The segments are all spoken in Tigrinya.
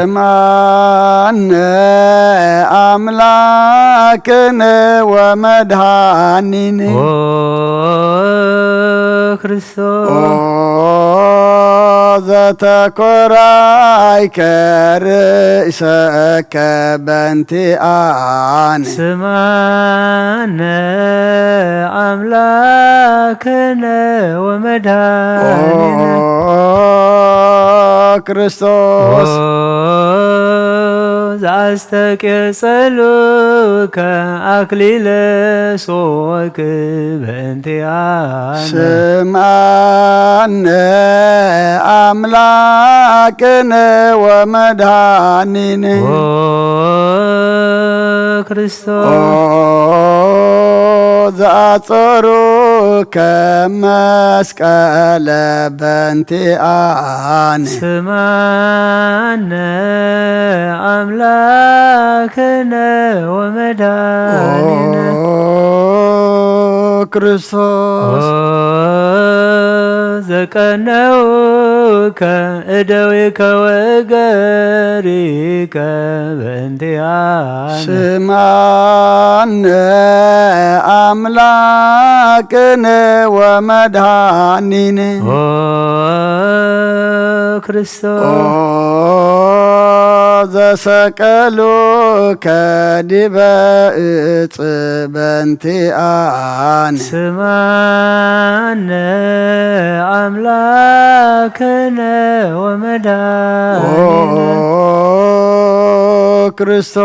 ስምዓነ ኣምላክነ ወመድኃኒነ። ኦ ክርስቶስ። ኦ ዘተኮራይከ ርእሰከ በንቲኣነ። ስምዓነ ኣምላክነ ወመድኃኒነ። ኦ ክርስቶስ። ኦ ዘኣስተቄጸሉከ ኣክሊለ ሶክ በእንቲኣነ። ስምዓነ ኣምላክነ ወመድኃኒነ። ኦ ክርስቶስ። ኦ ዘኣጸሩከ መስቀለ በእንቲኣነ። ስምዓነ ኣምላክነ ወመድኃኒነ። ኦ ክርስቶስ። ኦ ዘቀነውከ እደዊከ ወእገሪከ በእንቲኣነ። ስምዓነ ኣምላክነ ወመድኃኒነ። ኦ ክርስቶስ። ኦ ዘሰቀሉከ ዲበ እጽ በእንቲኣነ። ስምዓነ ኣምላክነ ወመድኃኒነ። ኦ ክርስቶስ።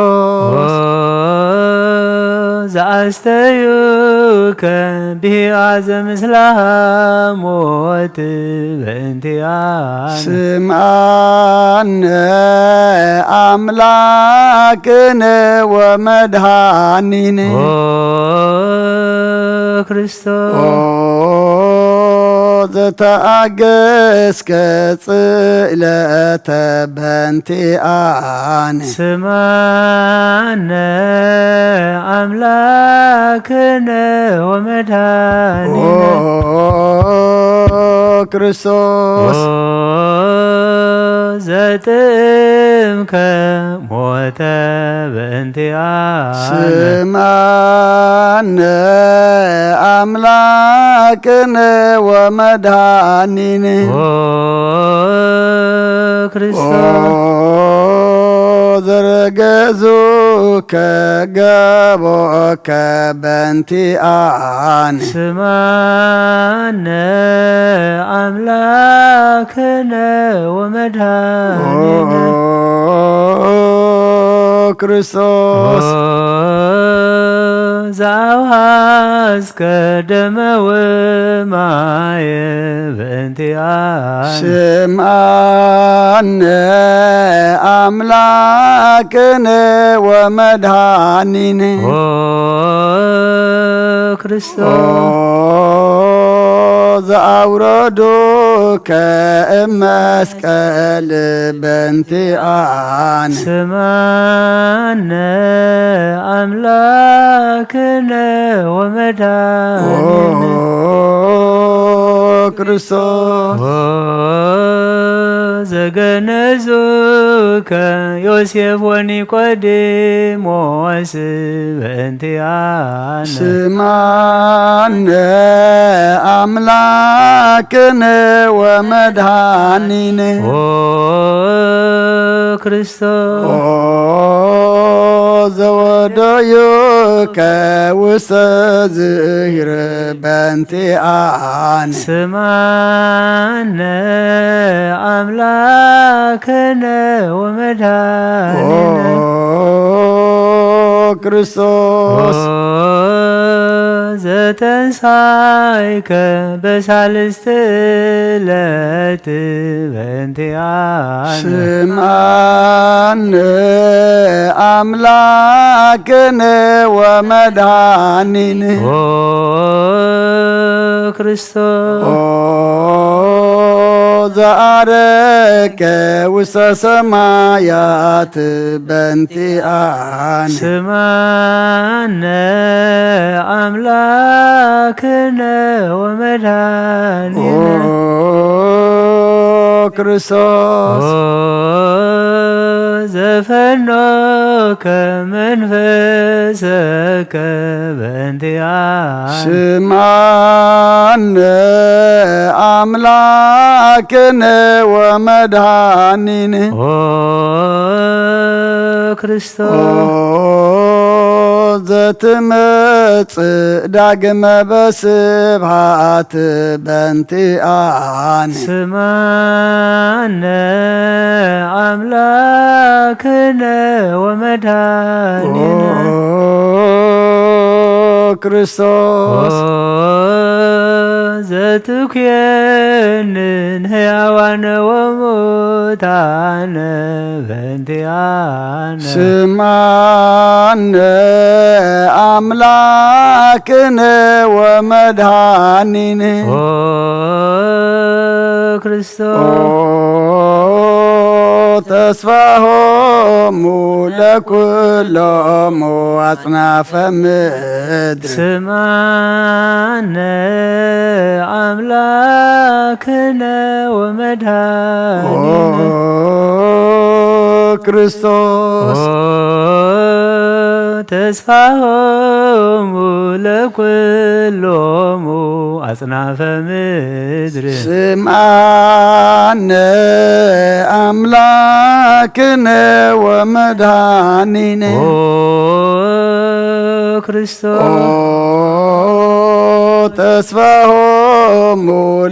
ኦ ዘኣስተዩከ ብሂኣ ዘምስላሃ ሞት በእንቲኣነ። ስምዓነ ኣምላክነ ወመድኃኒነ። ኦ ክርስቶስ። ኦ ዘተኣገስከ ጽእለተ በእንቲኣነ። ስምዓነ ኣምላክነ ወመድኃኒነ። ኦ ክርስቶስ። ኦ ዘጥምከ ሞተ በእንቲኣነ። ስምዓነ ኣምላክነ ወመድኃኒነ። ኦ ክርስቶስ። ኦ ዘረገዙከ ገቦከ በእንቲኣነ። ስምዓነ ኣምላክነ ወመድኃኒነ። ኦ ክርስቶስ። ኦ ዘኣውሃዝከ ደመ ወማየ በእንቲኣነ። ስምዓነ ኣምላክነ ወመድኃኒነ። ኦ ክርስቶስ። ኦ ዘኣውረዱከ እመስቀል በእንቲኣነ። ስምዓነ ኣምላክነ ወመድኃኒነ። ኦ ክርስቶስ። ኦ ዘገነዙከ ዮሴፍ ወኒቆዲሞስ በእንቲኣነ። ስምዓነ ኣምላክነ ወመድኃኒነ። ኦ ክርስቶስ። ኦ ዘወደዩከ ውስተ ዝሂር በእንቲኣነ። ስምዓነ ኣምላክነ ወመድኃኒነ። ኦ ክርስቶስ። ኦ ዘተንሳይከ በሳልስቲ ዕለት በእንቲኣነ። ስምዓነ ኣምላክነ ወመድኃኒነ። ኦ ክርስቶስ። ኦ ዘዓረገ ውስተ ሰማያት በእንቲኣነ። ስምዓነ ኣምላክነ ወመድኃኒነ። ኦ ክርስቶስ። ኦ ፈኖከ መንፈሰከ በእንቲኣነ። ስምዓነ ኣምላክነ ወመድኃኒነ። ኦ ክርስቶስ። ኦ ዘትመጽእ ዳግመ በስብሐት በእንቲኣነ። ስምዓነ ኣምላክነ ወመድኃኒነ። ኦ ክርስቶስ። ኦ ዘትኩየንን ሕያዋነ ወሙታነ በእንቲኣነ። ስምዓነ ኣምላክነ ወመድኃኒነ። ኦ ክርስቶስ። ኦ ተስፋሆሙ ለኩሎሙ ኣጽናፈ ምድር። ስምዓነ ኣምላክነ ወመድኃኒነ። ኦ ክርስቶስ። ኦ ተስፋሆሙ ለኩሎሙ ኣጽናፈ ምድር። ስምዓነ ኣምላክነ ወመድኃኒነ። ኦ ክርስቶስ። ኦ ተስፋሆሙ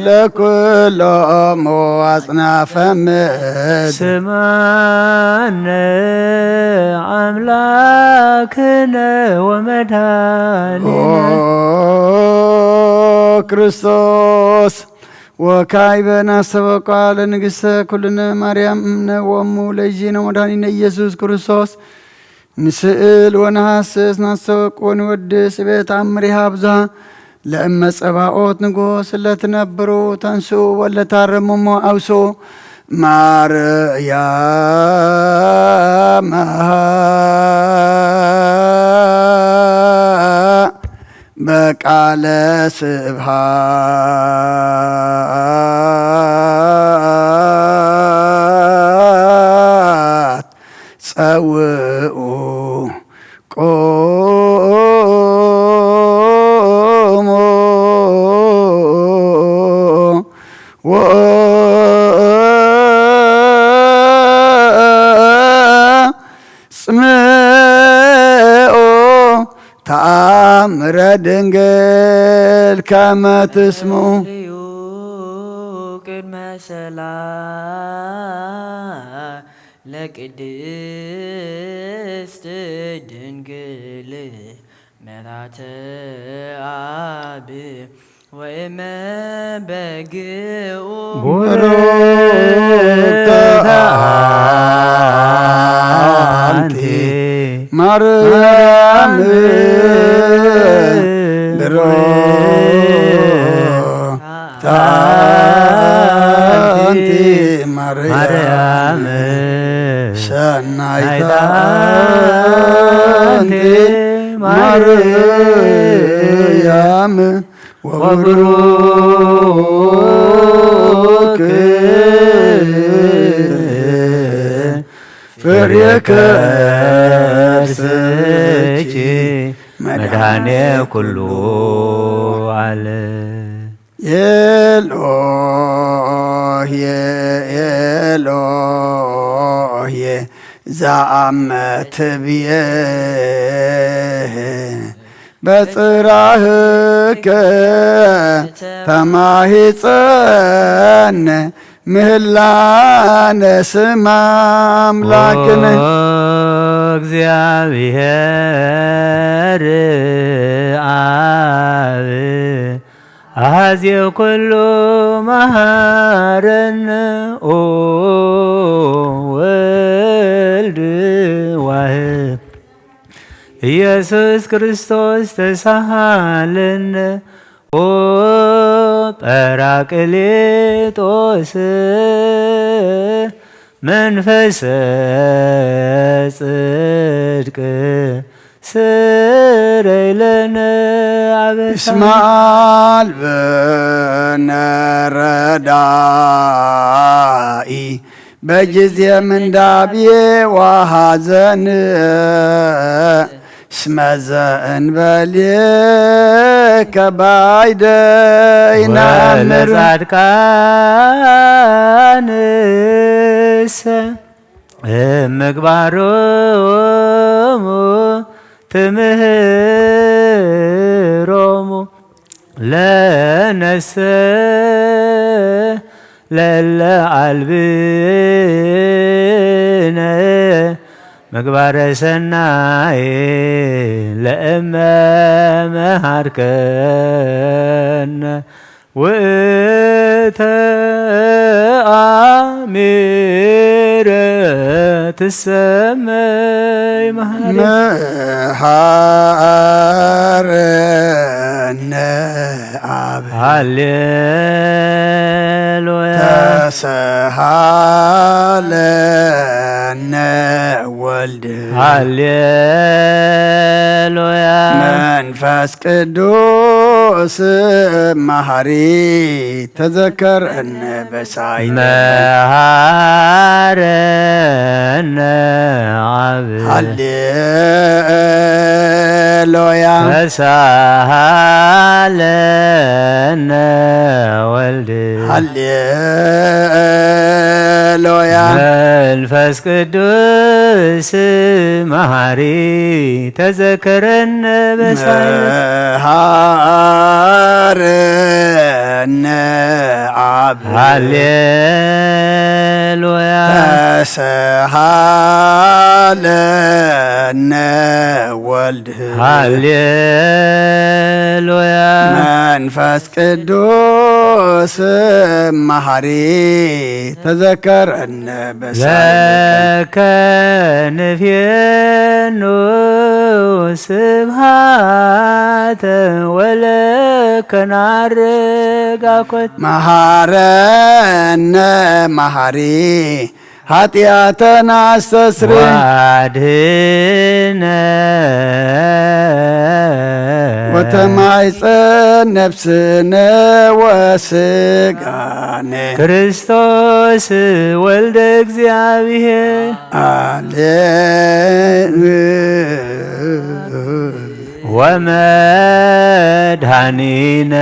ለኩሎሙ ኣጽናፈ ምድር። ስምዓነ ኣምላክነ ወመድኃኒነ። ኦ ክርስቶስ። ወካዕበ ናስተበቋ ለንግሥተ ኩልነ ማርያም እምነ ወሙ ለይዜነ ወመድኃኒነ ኢየሱስ ክርስቶስ። ንስእል ወነሐስስ ናስተበቁ ወንወድስ ቤት ኣምር ይሃብዛ። ለእመ ጸባኦት ንጉሥ ለትነብሩ ተንስኡ ወለታረምሞ ኣውስኡ። ማርያም በቃለ ስብሃት ጸውኡ ቆሞ ወጽምኦ ተኣምረ ድንግል ከመ ትስሙ። ቅድመ ሰላ ለቅድስት ድንግል መራተ አብ ወእመ በግኡ። ቡርክተ አንቲ ማርያም ብሩክተ አንቲ ማርያም ሰናይተ አንቲ ማርያም ወብሩክ ፍሬ ከርስኪ መድኃኔ ኩሉ ዓለም። ኤሎሄ ኤሎሄ ዘአመ ትብዬ በጽራህከ ተማሂጸነ ምህላነ ስም አምላክነ። ኦ እግዚአብሔር አብ አሐዜ ኩሉ መሐረነ። ኦ ወልድ ዋህድ ኢየሱስ ክርስቶስ ተሳሃለነ። ኦ ጳራቅሊጦስ መንፈሰ ጽድቅ ስረይ ለነ አበሳ። እስመ አልብነ ረዳኢ በጊዜ ምንዳቤ ወሐዘን እስመ ዘእንበሌከ ባይደ ይነአምር። ወለጻድቃንሰ እምግባሮሙ ትምህሮሙ ለነሰ ለለ አልብነ ምግባረ ሰናይ ለእመ መሃርከነ ውእተ አሚረ ትሰመይ መሃሪ። መሃረነ አብ። ሃሌሉያ። ተሰሃለነ ወልድ። ሃሌሉያ። መንፈስ ቅዱስ መሃሪ ተዘከረነ በሳይለ። መሃረነ አብ። ሃሌሉያ። ተሳሃለነ ወልድ። ሃሌሉያ። መንፈስ ቅዱስ መሃሪ ተዘከረነ በሳይለ። መሃረነ አብ። ሃሌሉያ። ተሰሃለነ ወልድ። ሃሌሉያ። መንፈስ ቅዱስ መሃሪ ተዘከረነ በሳይለ። ለከ ንፌኑ ስብሃተ ወለከ ናርግ አኮት። መሃረነ መሃሪ ኃጢአተን አስተስሪ። ዋድህነ ወተማይፀን ነፍስነ ወስጋነ። ክርስቶስ ወልደ እግዚአብሔር። አሌ ወመድኃኒነ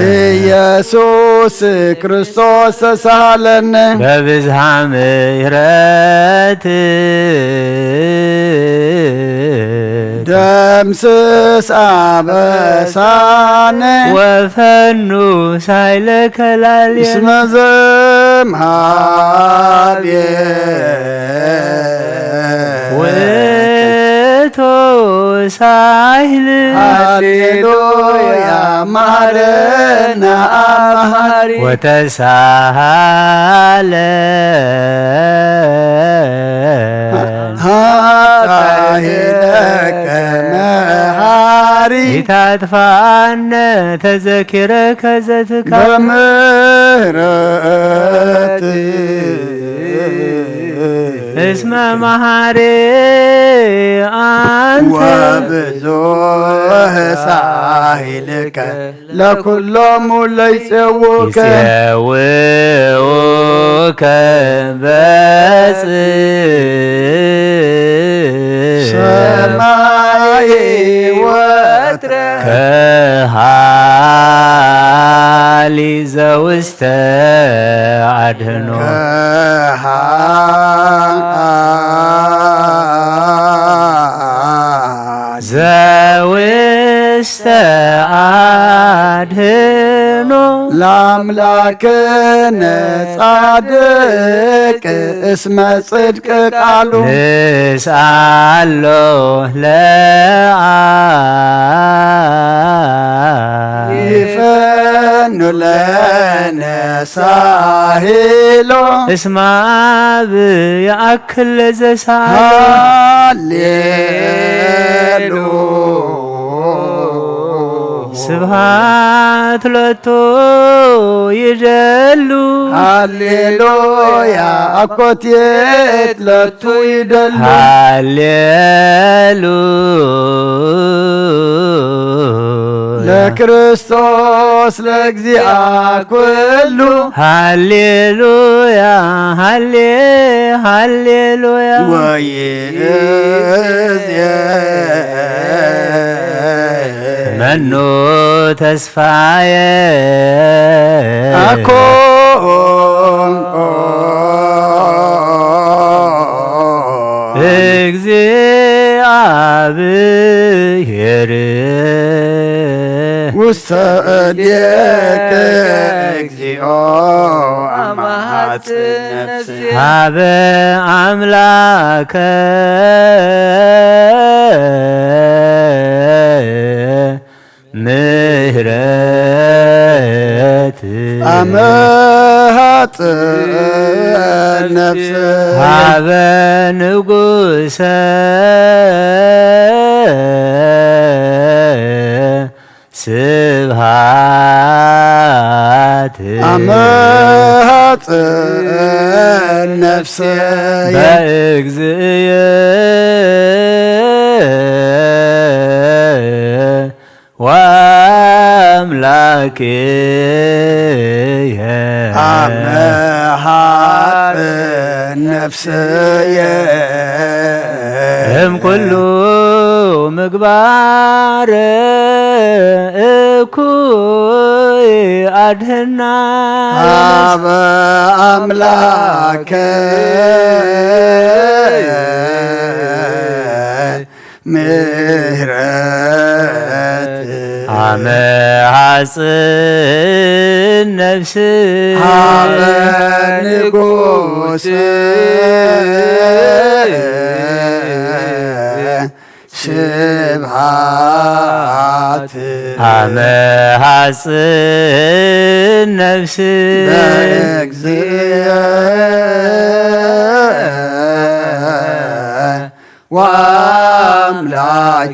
ኢየሱስ ክርስቶስ ተሳሃለነ። በብዝሃ ምሕረት ደምስስ አበሳነ። ወፈኑ ሳይለ ከላልየ። እስመ ዘምሃቤ ውእቱ ሳይል። ሃሌሉያ። መሃረነ አብ መሃሪ። ወተሳሃለ ኃጣኄ ለከ መሃሪ። ኢታጥፋነ ተዘኪረከ ዘትካ። በምህረት እስመ መሃሪ አንተ። ወብዙሕ ሳይልከ ለኩሎሙ ለይጼውከ። ይጼውከ በጽ ሰማይ ወትረ። ከሃሊ ዘውስተ አድህኖ። ከሃ ዘውስተ አድህኖ። ለአምላክነ ጻድቅ እስመ ጽድቅ ቃሉ። ንስአሎ ለአ ይፈኑ ለነ ሳሂሎ። እስመ አብ የአክል ለዘሳሎ። ሃሌሉ። ስብሐት ሎቱ ይደሉ። ሃሌሉያ። አኮቴት ሎቱ ይደሉ። ሃሌሉ። ክርስቶስ ለእግዚአ ኩሉ። ሃሌሉያ፣ ሃሌ-፣ ሃሌሉያ። ወይእዜ መኑ ተስፋየ። ኣኮ እግዚአብሔር ውስተ እዴከ እግዚኦ አማሃጽ ነፍሴ። ሀበ አምላከ ምህረት። አመ ሀጽእ ነፍስ። ሀበ ንጉሰ ስብሃት። አመ ሀጽእ ነፍስ። በእግዚእ ወአምላክየ። አመ ሀጽእ ነፍስየ። እምኩሉ ምግባር እኩይ አድህና። ሀበ አምላክ ምህረት። አመ ሐጽን ነፍስ። ሀበ ንጉስ ስብሐት። አመ ሐጽን ነፍስ። በእግዚእ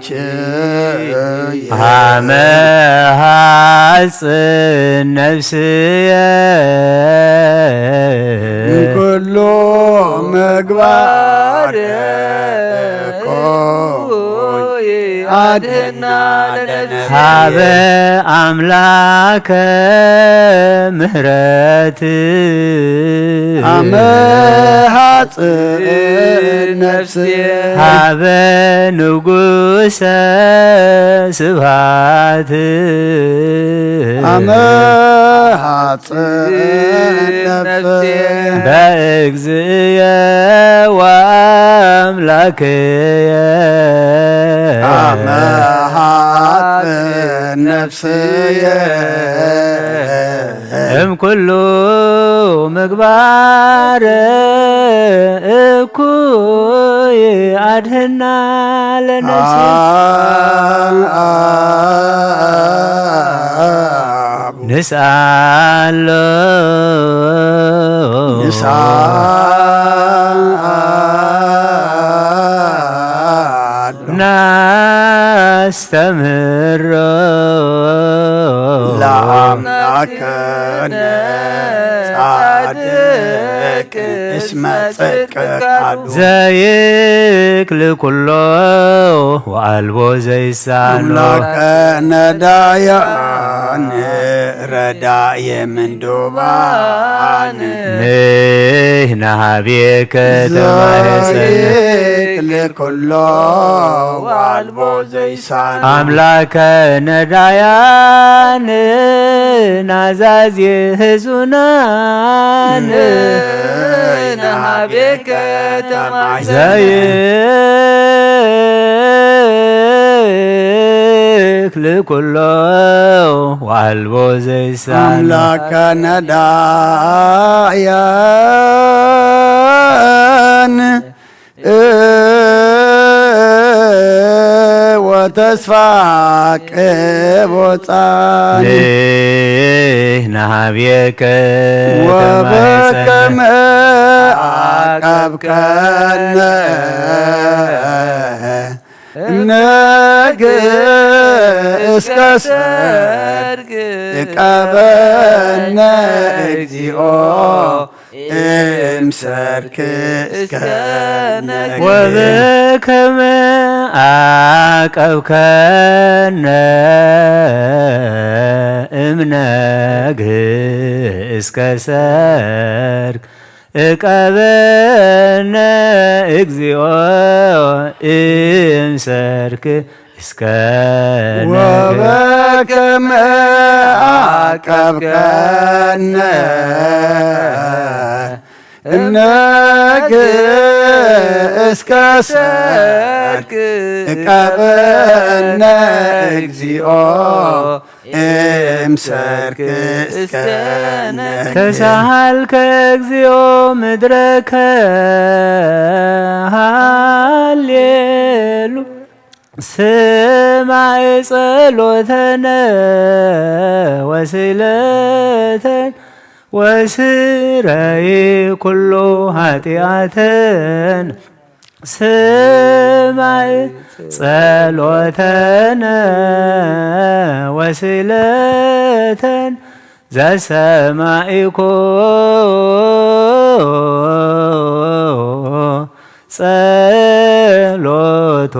ወአምላክየ። አመ ሐጽን ነፍስየ። ኩሉ ምግባር እኩይ አድህና ለነፍስየ። ሀበ አምላከ ምህረት። አመ ሐጽን ነፍስየ። ሀበ ንጉሰ ስብሐት። አመ ሐጽን ነፍስየ። በእግዚእየ ወአምላክየ። አመ ሐጽን ነፍስየ። እምኩሉ ምግባር እኩይ አድህና ለነፍስ። ንስአሎ። ንስአሎ። ናስተምህሮ። ለአምላክነ ጻድቅ እስመ ጽድቅ ቃሉ። ዘይክል ኩሎ ወአልቦ ዘይሳኖ። አምላከነ ዳያን ረዳየ ምንዱባን። ንሕና ሀቤከ ተማየሰነ። ዘይክል ኩሎ ወአልቦ ዘይሳኖ። አምላከ ነዳያን ናዛዜ ህዙናን። ንሕና ሀቤከ ተማየሰነ። ዘይክል ኩሎ ወአልቦ ዘይሳኖ። አምላከ ነዳያን ወተስፋ ቅቦጻን። ንሕና ሀቤከ ወበከመ ተማየሰነ። አቀብከነ ነግ እስከ ሰርግ። እቀበነ እግዚኦ እምሰርክ እስከ ነግህ። ወበከመ ዓቀብከነ እምነግህ እስከ ሰርክ እቀበነ እግዚኦ እምሰርክ እስከ ነግህ። ወበከመ ዓቀብከነ እምነግህ እስከ ሰርክ እቀበነ እግዚኦ እምሰርክ እስከ ነግህ። ተሳሃልከ እግዚኦ ምድረከ ሃሌሉ ስማዕ ጸሎተነ ወስእለተን ወስረይ ኩሉ ኃጢኣተን። ስማዕ ጸሎተነ ወስእለተን ዘሰማዒኮ ጸሎቶ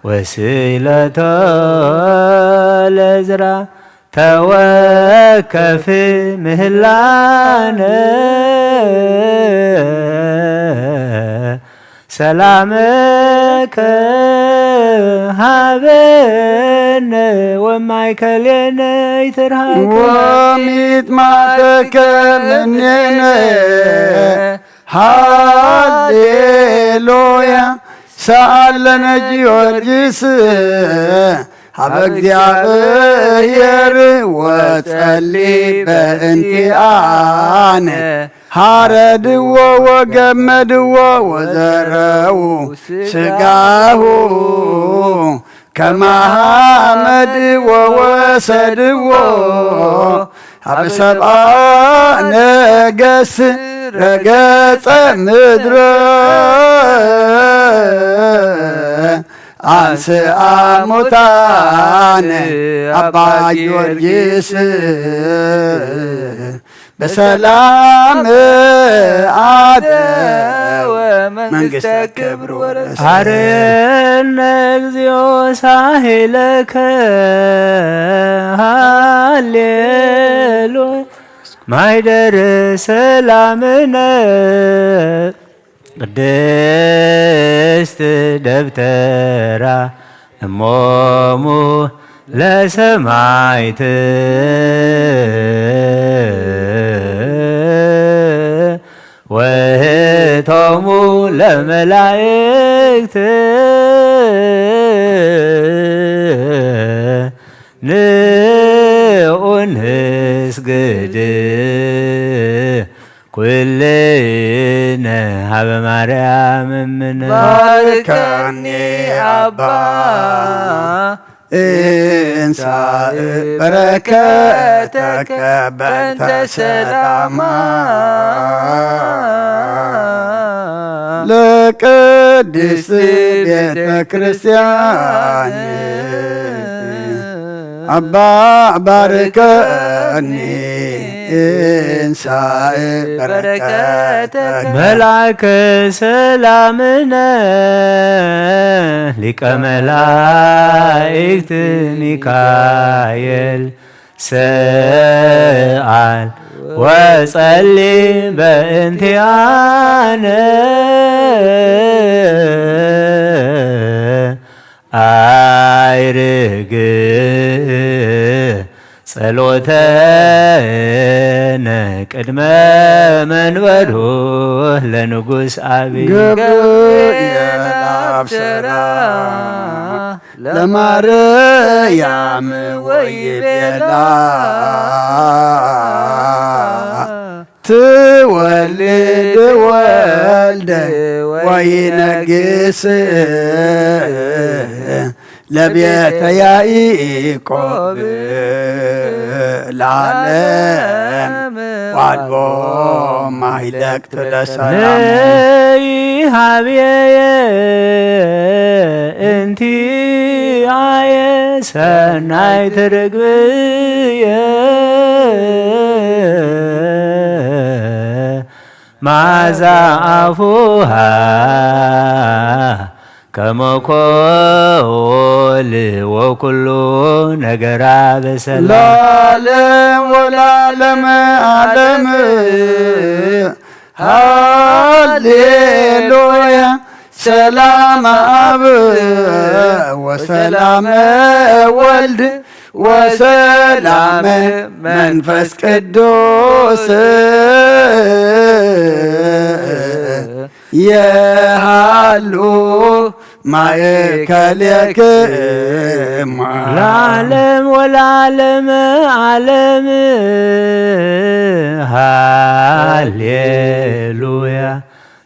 ወስእለቶ ለዝራ ተወከፍ ምህላነ ሰላመከ ሃበነ ወማእከሌነ ይትርሃቅ። ወሚጥማተከ ምኔነ ሃሌሉያ። ሰኣለነ ጊዮርጊስ ሀበ እግዚአብሔር ወጸሊ በእንቲአነ ሐረድዎ ወገመድዎ ወዘረው ስጋሁ ከማሃመድ ወወሰድዎ ሀበ ሰብአ ነገስ ረገጸ ምድረ አንስአ ሙታን አባ ጊዮርጊስ በሰላም አደወ መንግስተ ክብር ወረሰ። አርነ እግዚኦ ሳሄለከ ሃሌሉያ ማይደር ሰላምነ ቅድስት ደብተራ እሞሙ ለሰማይት ወህቶሙ ለመላእክት ንዑ ንስግድ ኩልነ ሀበ ማርያም እምነ። ባርከኒ አባ እንሳእ በረከተከ በእንተ ሰላማ ለቅድስት ቤተ ክርስቲያን አባ ባርከኒ እንሳእ በረከተ መልአከ ሰላምነ ሊቀ መላእክት ሚካኤል ሰአል ወጸሊ በእንቲአነ አይርግ ጸሎተነ ቅድመ መንበሩ ለንጉስ አብይ። ገብርኤል አብሰራ ለማርያም ወይቤላ ትወልድ ወልደ ወይነግስ ለቤተ ያዕቆብ ለዓለም ዋልቦ ማይለቅት ለሰላም። ነይ ሃብየ እንቲኣየ ሰናይት ርግብየ ማዛ ኣፉሃ ከመኮል ወኩሉ ነገራ በሰላም ለዓለም ወለዓለመ ዓለም። ሃሌሉያ። ሰላም አብ ወሰላም ወልድ ወሰላም መንፈስ ቅዱስ የሃሉ ማእከሌክሙ ለዓለም ወለዓለመ ዓለም። ሃሌሉያ።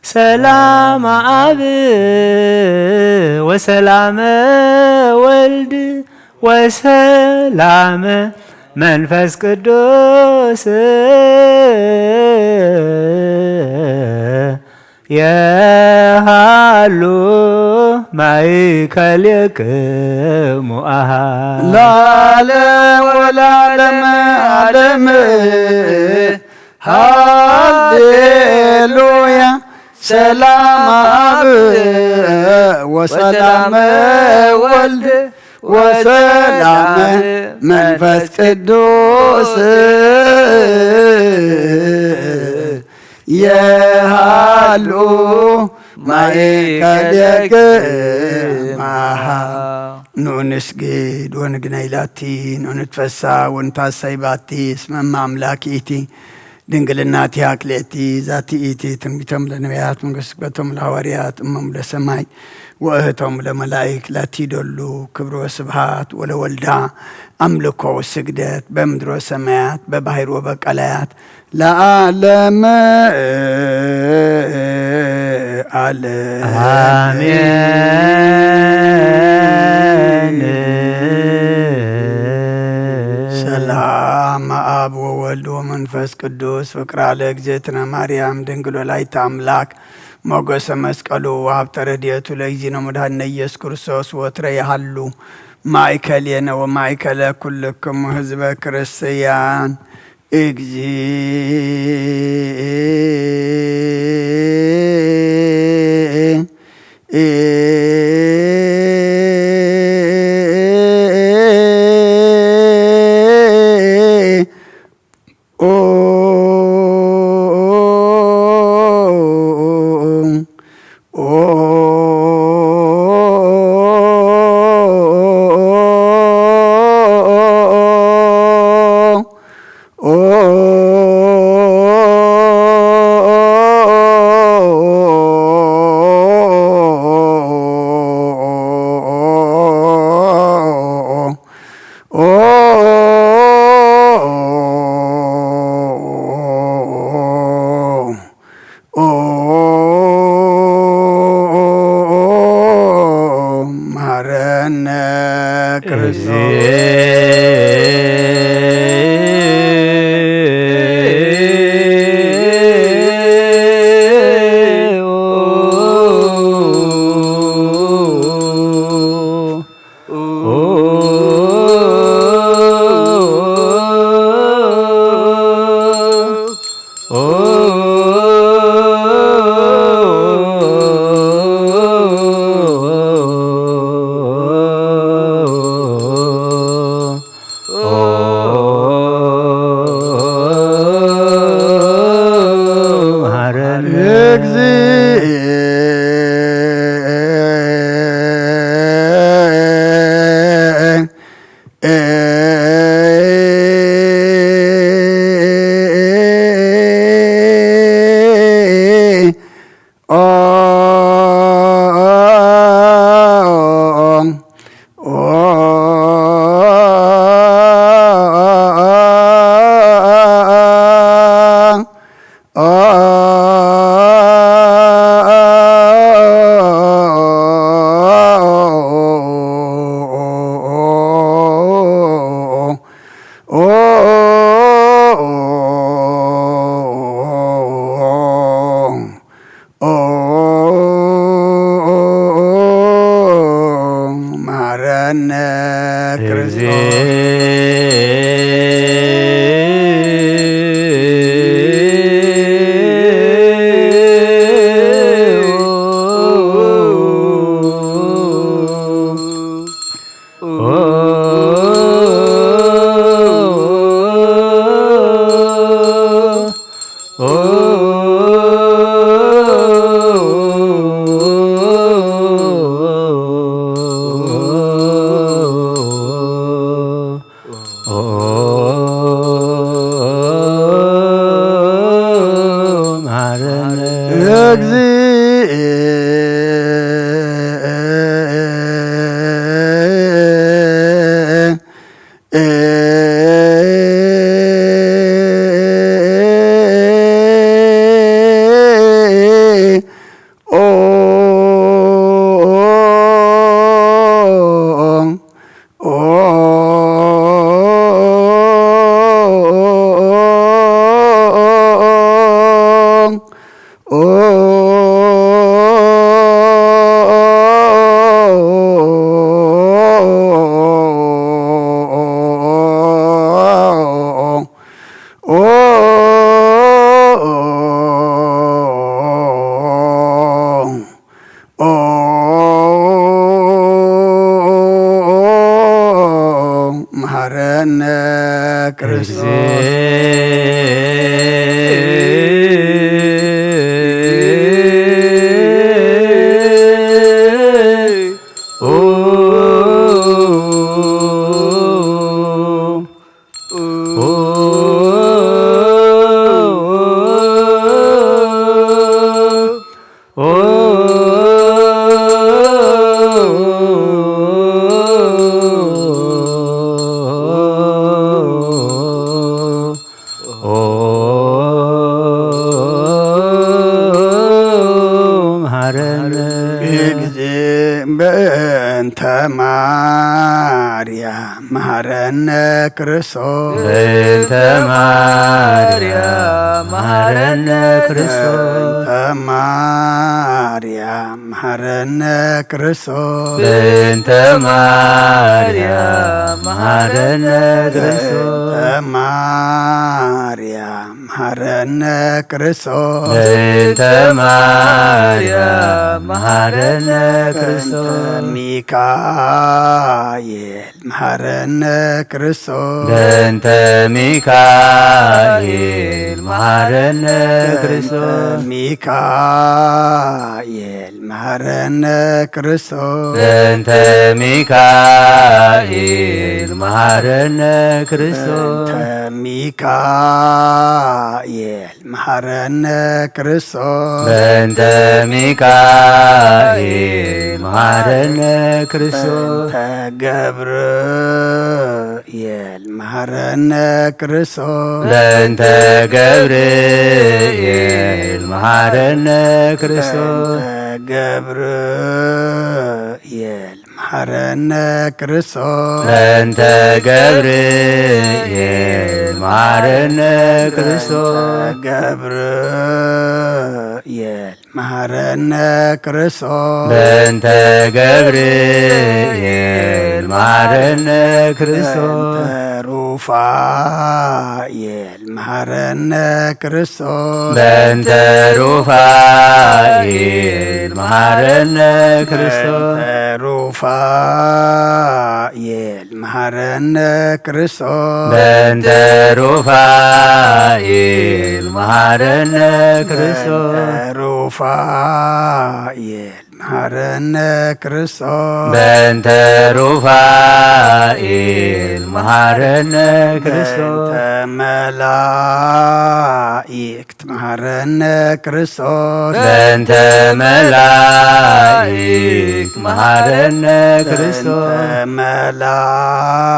ሰላም አብ ወሰላመ ወልድ ወሰላመ መንፈስ ቅዱስ የሃሉ ማእከሌክሙ አሃ ለዓለም ወለዓለመ ዓለም። ሃሌሉያ። ሰላም አብ ወሰላም ወልድ ወሰላም መንፈስ ቅዱስ የሃሉ ማእከሌክሙ አሃ። ኑ ንስግድ ወንግነይ ላቲ፣ ኑ ንትፈሳ ወንታሰይ ባቲ፣ እስመ እመ አምላክ ይእቲ፣ ድንግልና አቲሃ ክልኤቲ፣ ዛቲ ይእቲ ትንቢቶም ለነቢያት፣ መንግስት ስብከቶም ለሐዋርያት፣ እሞም ለሰማይ ወእህቶም ለመላእክ፣ ላቲ ደሉ ክብር ወስብሃት ወለወልዳ፣ አምልኮ ወስግደት በምድር ወሰማያት፣ በባህር ወበቀላያት፣ ለዓለመ ዓለም። አሜን። ሰላም አብ ወወልድ ወመንፈስ ቅዱስ፣ ፍቅራ ለእግዝእትነ ማርያም ድንግል ወላዲተ አምላክ፣ ሞገሰ መስቀሉ ወሀብተ ረድኤቱ ለእግዚእነ መድኃኒነ ኢየሱስ ክርስቶስ ወትረ ይሃሉ ማእከሌነ ወማእከለ ኩልክሙ ህዝበ ክርስቲያን። እግዚእ ኦ መሐረነ ክርስቶስ። መሐረነ። እግዚእ መሐረነ ክርስቶስ። መሐረነ። እግዚእ በእንተ ማርያም መሐረነ ክርስቶስ። በእንተ ማርያም መሐረነ ክርስቶስ። በእንተ ማርያም መሐረነ ክርስቶስ። በእንተ ማርያም መሐረነ ክርስቶስ። በእንተ ማርያም መሐረነ ክርስቶስ። በእንተ ማርያም መሐረነ ክርስቶስ። በእንተ ሚካኤል መሐረነ ክርስቶስ። በእንተ ሚካኤል መሐረነ ክርስቶስ። በእንተ ሚካኤል መሐረነ ክርስቶስ። በእንተ ሚካኤል መሐረነ ክርስቶስ። በእንተ ሚካኤል መሐረነ ክርስቶስ። በእንተ ሚካኤል መሐረነ ክርስቶስ። በእንተ ገብርኤል መሐረነ ክርስቶስ። በእንተ ገብርኤል መሐረነ ክርስቶስ። በእንተ ገብርኤል መሐረነ ክርስቶስ። በእንተ ገብርኤል መሐረነ ክርስቶስ። በእንተ ገብርኤል መሐረነ ክርስቶስ። በእንተ ገብርኤል መሐረነ ክርስቶስ። በእንተ ሩፋኤል መሐረነ ክርስቶስ። በእንተ ሩፋኤል መሐረነ ክርስቶስ። በእንተ ሩፋኤል መሐረነ ክርስቶስ። በእንተ ሩፋኤል መሐረነ ክርስቶስ። በእንተ ሩፋኤል መሐረነ ክርስቶስ። በእንተ ሩፋኤል መሐረነ ክርስቶስ። በእንተ መላእክት መሐረነ ክርስቶስ። በእንተ መላእክት መሐረነ ክርስቶስ። በእንተ መላእክት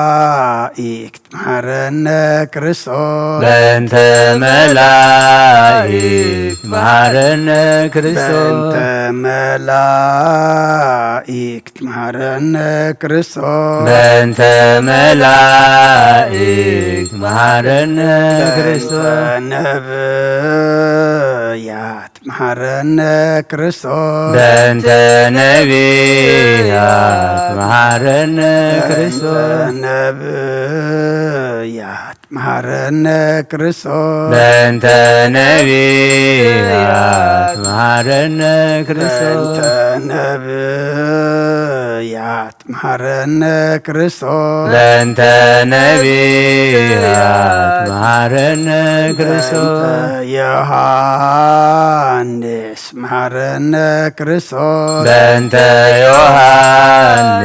መሐረነ ክርስቶስ። በእንተ መላእክት መሐረነ ክርስቶስ። በእንተ መላእክት መሐረነ ክርስቶስ። በእንተ መላእክት መሐረነ ክርስቶስ። በእንተ ነብያት መሐረነ ክርስቶስ። በእንተ ነቢያት መሐረነ ክርስቶስ። በእንተ ነብያት መሐረነ ክርስቶስ። በእንተ ነቢያት መሐረነ ክርስቶስ። በእንተ ነብያት መሐረነ ክርስቶስ። በእንተ ነቢያት መሐረነ ክርስቶስ። በእንተ ዮሐንስ መሐረነ ክርስቶስ። በእንተ ዮሐንስ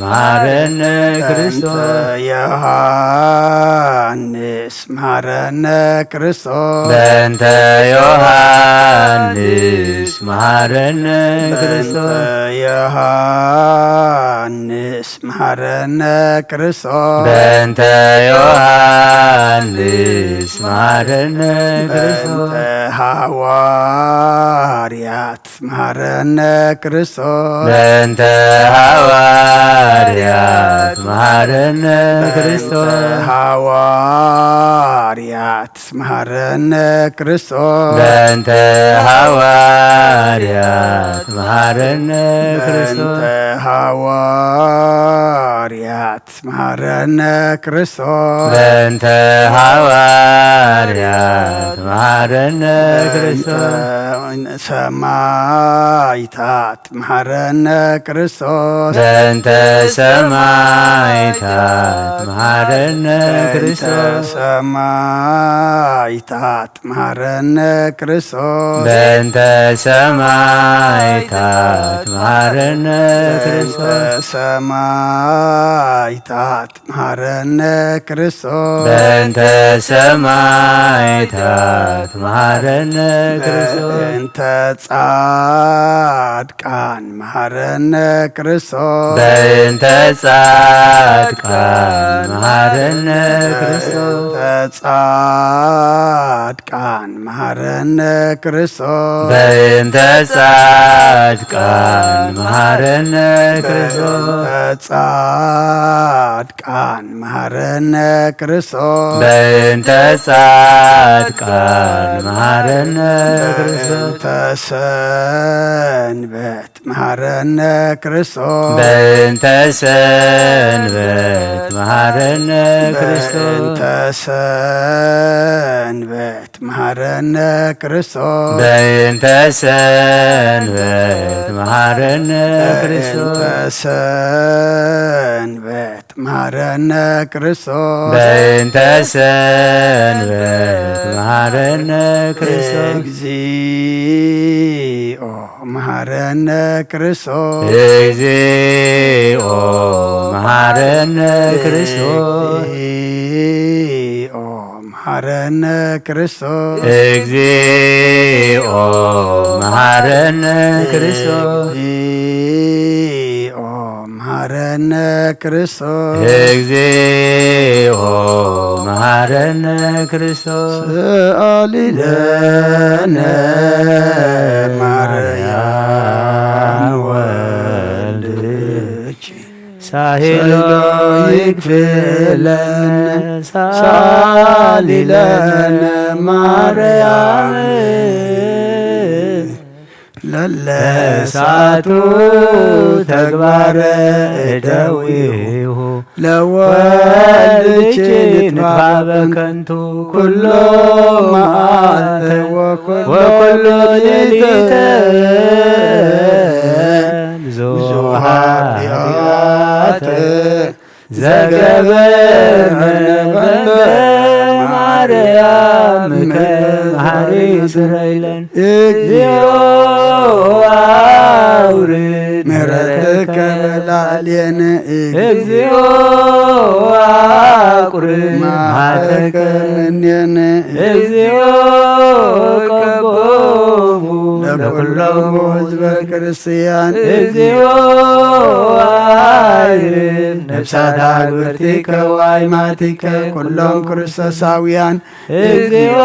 መሐረነ ክርስቶስ። በእንተ ዮሐንስ ዮሃንስ መሃረነ ክርስቶስ። በእንተ ዮሃንስ መሃረነ ክርስቶስ። በእንተ ዮሃንስ መሃረነ ክርስቶስ። በእንተ ዮሃንስ መሃረነ ክርስቶስ። በእንተ ሃዋርያት መሃረነ ክርስቶስ። በእንተ ሃዋርያት መሃረነ ክርስቶስ። በእንተ ሃዋርያት መሃረነ ክርስቶስ። በእንተ ሃዋርያት መሃረነ ክርስቶስ። በእንተ ሃዋርያት መሃረነ ክርስቶስ። በእንተ ሃዋርያት መሃረነ ክርስቶስ። በእንተ ሰማይታት መሃረነ ክርስቶስ። በእንተ ሰማይታት መሃረነ ክርስቶስ። በእንተ ሰማይታት መሃረነ ክርስቶስ። በእንተ ሰማይታት መሃረነ በእንተ ክርስቶስ። ሰማይታት መሃረነ ክርስቶስ። በእንተ ሰማይታት መሃረነ ክርስቶስ። በእንተ ጻድቃን መሃረነ ክርስቶስ። በእንተ ጻድቃን መሃረነ ክርስቶስ። በእንተ ጻድቃን መሃረነ ክርስቶስ። በእንተ ጻድቃን መሃረነ ክርስቶስ። በእንተ ጻድቃን መሃረነ ክርስቶስ። በእንተ ጻድቃን መሃረነ ክርስቶስ። በእንተ ሰንበት መሃረነ ክርስቶስ። በእንተ ሰንበት መሃረነ ክርስቶስ። በእንተ ሰንበት መሃረነ ክርስቶስ። በእንተ ሰንበት መሃረነ ክርስቶስ። በእንተ ሰንበት መሃረነ ክርስቶስ። በእንተ ሰንበት መሃረነ ክርስቶስ። እግዚኦ መሃረነ ክርስቶስ። እግዚኦ መሃረነ ክርስቶስ። እግዚኦ መሃረነ ክርስቶስ። እግዚኦ መሃረነ ክርስቶስ። እግዚኦ መሃረነ ክርስቶስ። እግዚኦ መሃረነ ክርስቶስ። ሰአሊ ለነ ማርያም ወልድኪ ሳሄሎ ይክፍለነ። ሰአሊ ለነ ማርያም ለለሳቱ ተግባረ እደዊሁ ለወልድኪ ንትባበን ከንቱ ኩሎ መዓልተ ወኩሎ ሌሊተ ብዙ ኃጢአት ዘገበርነ በእንተ ማርያምከ መሐሪ ስረይለን። እግዚኦ አውርድ ምሕረትከ በላዕሌነ። እግዚኦ አቁርብ መዓተከ እምኔነ። እግዚኦ ቀቦሙ ለኩሎሙ ህዝበ ክርስቲያን። እግዚኦ አይርፍ ነፍሳት አግብርቲከ ወአይማቲከ ኩሎም ክርስቶሳውያን። እግዚኦ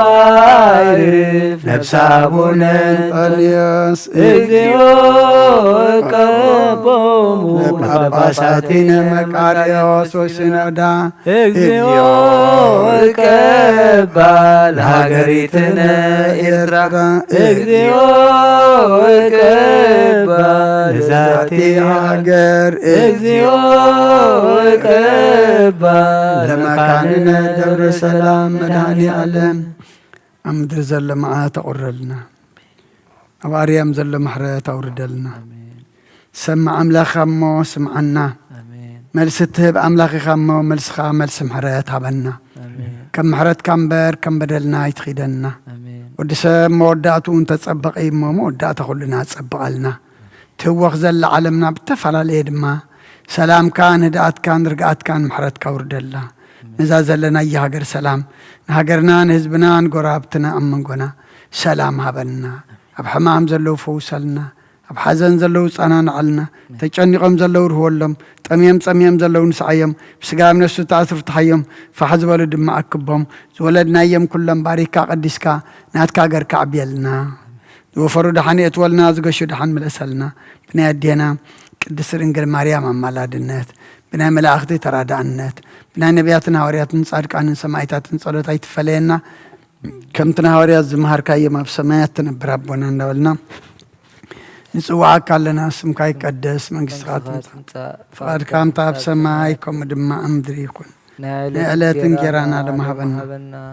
አይርፍ ነፍሰ አቡነ እንጠንዮስ። እግዚኦ ቀቦሙ ለጳጳሳቲነ መቃርዮስ ወሲኖዳ። እግዚኦ ቀባ ለሀገሪትነ ኤርትራ። እግዚኦ ቀባ ለዛቲ ሀገር። እግዚኦ ቀባ ለመካንነ ደብረ ሰላም መድኃኔ ዓለም። ኣብ ምድሪ ዘሎ መዓት ኣቑረልና፣ ኣብ ኣርያም ዘሎ ምሕረት ኣውርደልና። ኣሜን። ሰማዕ ኣምላኽ ኢኻ እሞ ስምዓና። ኣሜን። መልሲ እትህብ ኣምላኽ ኢኻ እሞ መልስኻ መልሲ ምሕረት ሃበና። ኣሜን። ከም ምሕረትካ እምበር ከም በደልና ኣይትኺደና። ኣሜን። ወዲ ሰብ መወዳእትኡ እንተጸበቐ እዩ እሞ መወዳእታ ኩልና ጸብቐልና። ትህወኽ ዘላ ዓለምና ብተፈላለየ ድማ ሰላምካን ህድኣትካን ርግኣትካን ምሕረትካ ውርደላ። ነዛ ዘለናያ ሃገር ሰላም፣ ንሃገርና፣ ንህዝብና፣ ንጎረባብትና ኣብ መንጎና ሰላም ሃበልና። ኣብ ሕማም ዘለዉ ፈውሰልና። ኣብ ሓዘን ዘለዉ ጸናንዓልና። ተጨኒቖም ዘለዉ ርህወሎም። ጠምዮም ጸሚኦም ዘለዉ ንስዓዮም። ብስጋ ኣብ ነፍሲ ተኣስሩ ፍትሓዮም። ፋሕ ዝበሉ ድማ ኣክቦም። ዝወለድናዮም ኩሎም ባሪካ ቀዲስካ ናትካ ገርካ ኣዕብየልና። ዝወፈሩ ደሓን የእትወልና፣ ዝገሹ ደሓን ምለሰልና። ብናይ ኣዴና ቅድስት ድንግል ማርያም ኣማላድነት፣ ብናይ መላእኽቲ ተራዳእነት፣ ብናይ ነቢያትን ሃዋርያትን ጻድቃንን ሰማዕታትን ጸሎት ኣይትፈለየና። ከምቲ ንሃዋርያት ዝመሃርካዮም ኣብ ሰማያት ትነብር ኣቦና እንዳበልና ንጽውዓካ ኣለና። ስምካ ይቀደስ፣ መንግስትኻ ትምጻእ፣ ፍቓድካ ከምታ ኣብ ሰማይ ከምኡ ድማ ኣብ ምድሪ ይኹን። ናይ ዕለት እንጌራና ሎሚ ሃበና።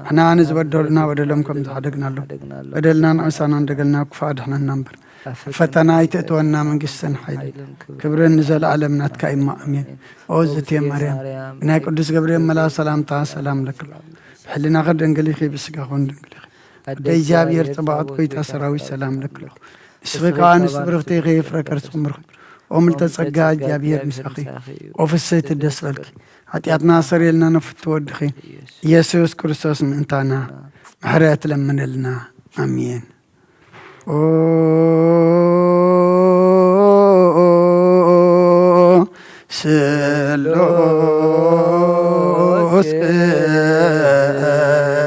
ንሕና ንዝበደሉና በደሎም ከም ዝሓደግናሎም፣ በደልና ንዕሳና እንደገልና ክፉእ ኣድሕነና እምበር። ኣብ ፈተና ኣይተእትወና፣ መንግስትን ሓይልን ክብርን ንዘለኣለም ናትካ እዩ እሞ፣ ኣሜን። ኦ ዝቴ ማርያም፣ ብናይ ቅዱስ ገብርኤል መልኣኽ ሰላምታ ሰላም ለክሎ። ብሕልናኺ ድንግል ኢኺ፣ ብስጋኹን ድንግል ኢኺ። ኣደ እግዚኣብሔር ጸባኦት፣ ጎይታ ሰራዊት፣ ሰላም ለክሎ። ንስኺ ከኣ ኣንስቲ ብርኽቲ ኢኺ፣ ፍረ ከርስኺ ምርኹ። ኦ ምልተ ጸጋ፣ እግዚኣብሔር ምሳኺ እዩ። ኦ ፍስሕቲ፣ ደስ በልኪ፣ ሓጢኣትና ሰሪልና፣ ንፍትው ወድኺ ኢየሱስ ክርስቶስ ምእንታና ምሕረት ለምንልና። ኣሜን። ኦ ስሉስ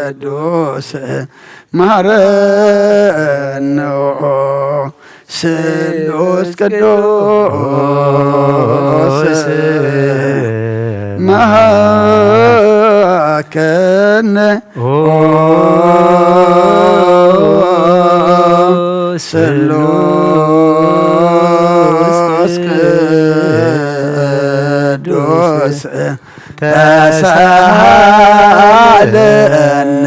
ቅዱስ መሃረነ፣ ኦ ስሉስ ቅዱስ መሃከነ። ኦ ስሉስ ቅዱስ ተሳሃለነ።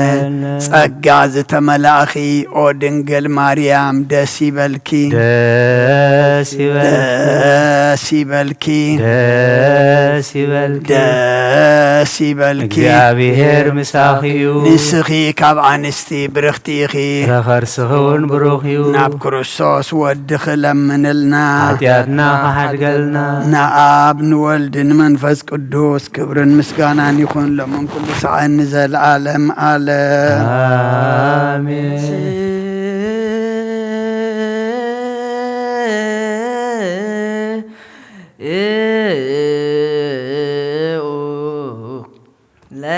ጸጋ ዝተመላእኺ ኦ ድንግል ማርያም ደስ ይበልኪ። ደስ ይበልኪ። ደስ ይበልኪ። ደስ ይበልኪ። ደስ ይበልኪ። እግዚኣብሔር ምሳኺ እዩ። ንስኺ ካብ ኣንስቲ ብርኽቲ ኢኺ። ፍረ ከርስኺ እውን ብሩኽ እዩ። ናብ ክርስቶስ ወድኺ ለምንልና። ሓጢኣትና ክሓድገልና። ንኣብ ንወልድ ንመንፈስ ቅዱስ ክብርን ምስጋናን ይኹን ሎምን ኩሉ ሰዓን ንዘለኣለም ኣለም። ኣሜን።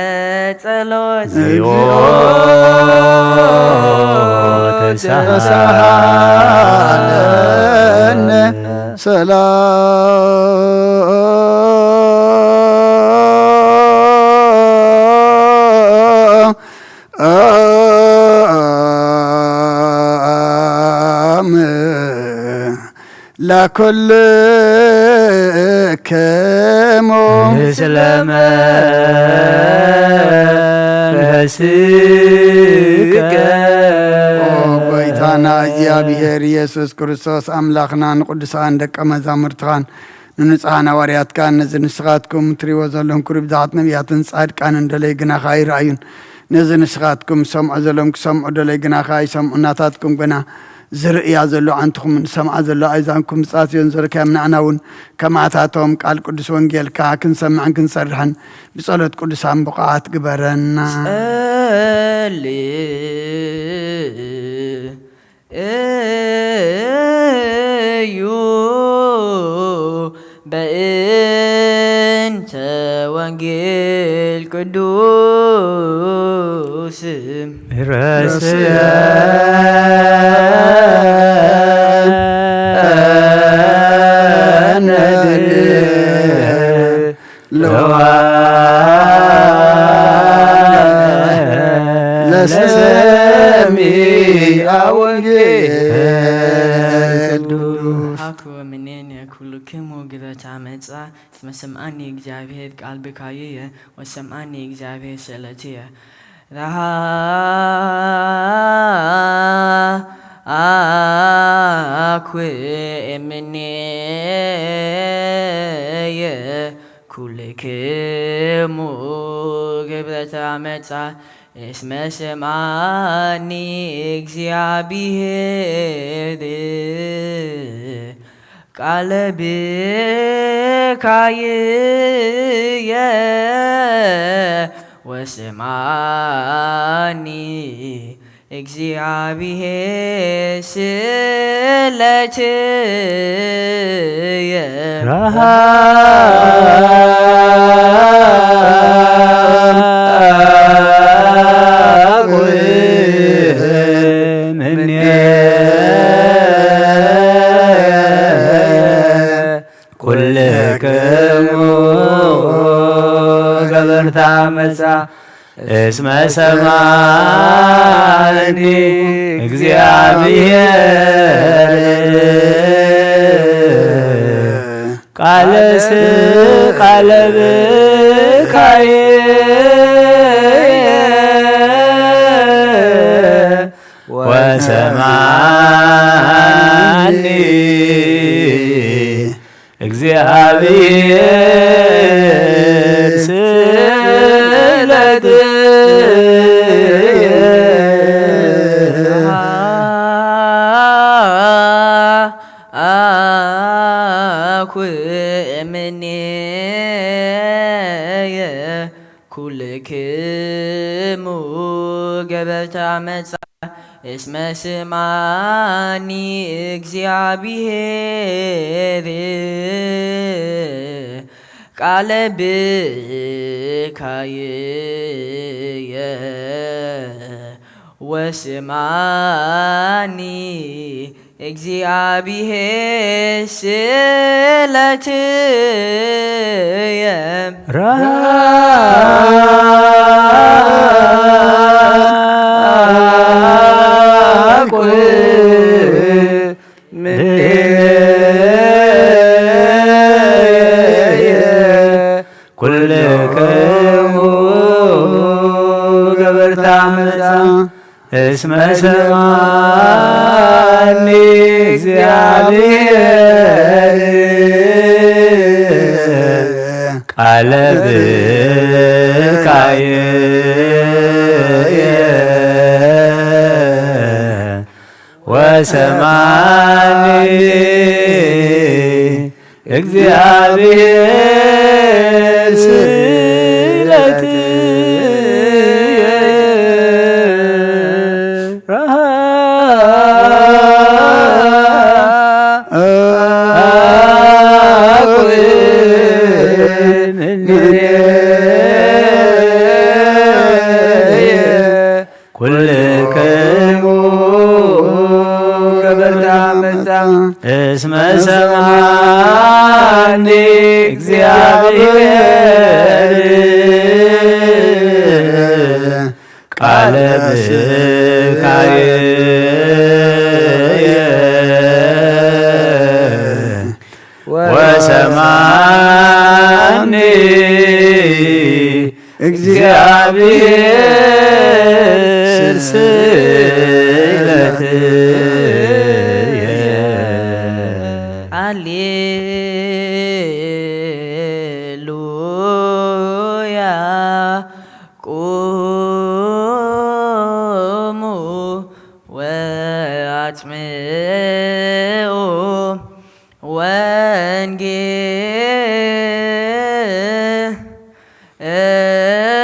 ለጸሎት እግዚኦ ተሳሃለነ። ሰላም ለኩልክሙ። ምስለ መንፈስከ። ኦ ጎይታና እግዚኣብሔር ኢየሱስ ክርስቶስ ኣምላኽና ንቅዱሳን ደቀ መዛሙርትኻን ንንጹሓን ሃዋርያትካን ነዚ ንስኻትኩም ትሪእዎ ዘለኹም ክብሪ ብዝሓት ነቢያትን ጻድቃንን ደለይ ግናኻ ኣይረኣዩን። ነዚ ንስኻትኩም ሰምዖ ዘለኹም ክሰምዑ ደለይ ግናኻ ኣይሰምዑን። ናታትኩም ግና ዝርእያ ዘሎ ኣዕንትኹምን ዝሰምዓ ዘሎ ኣእዛንኩም ብጻት ጽዮን ዘርክያም ንዓና እውን ከማታቶም ቃል ቅዱስ ወንጌልካ ክንሰምዕን ክንሰርሕን ብጸሎት ቅዱሳን ብቑዓት ግበረና። ጸልዩ በእንተ ወንጌል ቅዱስ። ረስየነ ለሰሚዐ ወንጌል ቅዱስ። ሃኩ ምኔነ ኩልክሙ ግበታ መጻ እስመ ሰምዓኒ እግዚኣብሔር ቃል ብካይየ ወሰምዓኒ እግዚኣብሔር ሰለትየ። ረሃኩ እምኔየ ኩልክሙ ግብረተ ዓመጻ እስመ ሰምዓኒ እግዚኣብሔር ቃለ ብካይየ ወስማኒ እግዚኣብሔር ስለትየ። ኩልክሙ ገበርታ መጻ እስመ ሰማኒ እግዚኣብሔር ቃለ ስ-፣ ቃለ ብካየ ወሰማኒ እግዚኣብሔር ስለትየ። ኩልክሙ ገበርተ ዓመጻ እስመ ስማኒ እግዚኣብሔር ቃለ ብካይየ ወስማኒ እግዚኣብሔር ስለትየ። ራቁ ኩልክሙ ገበርታ መጻ እስመ ሰማኒ እግዚኣብሔር ቃለ ብካይየ ወሰማኒ እግዚኣብሔር ስለትየ። ኩልክሙ ገበርታ መጻ እስመ ሰማኒ እግዚኣብሔር ቃለ ብካይየ ወሰማኒ እግዚኣብሔር ስለትየ። ሃሌሉያ። ቁሙ ወአጽምዑ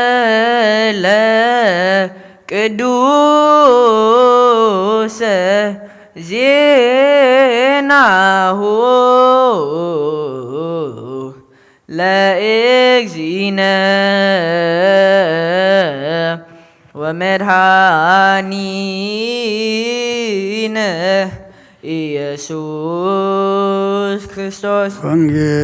ወንጌለ ቅዱሰ ዜናሁ ለእግዚእነ ወመድኃኒነ ኢየሱስ ክርስቶስ። ወንጌል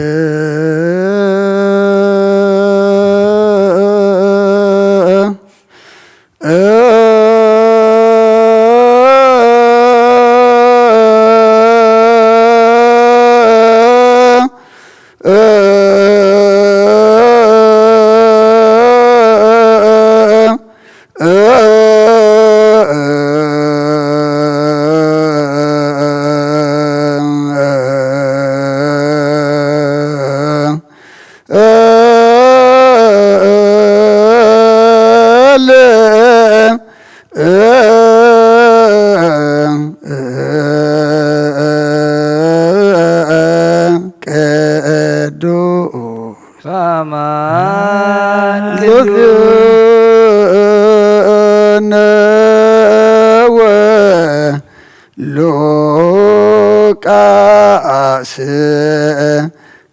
ሉቃስ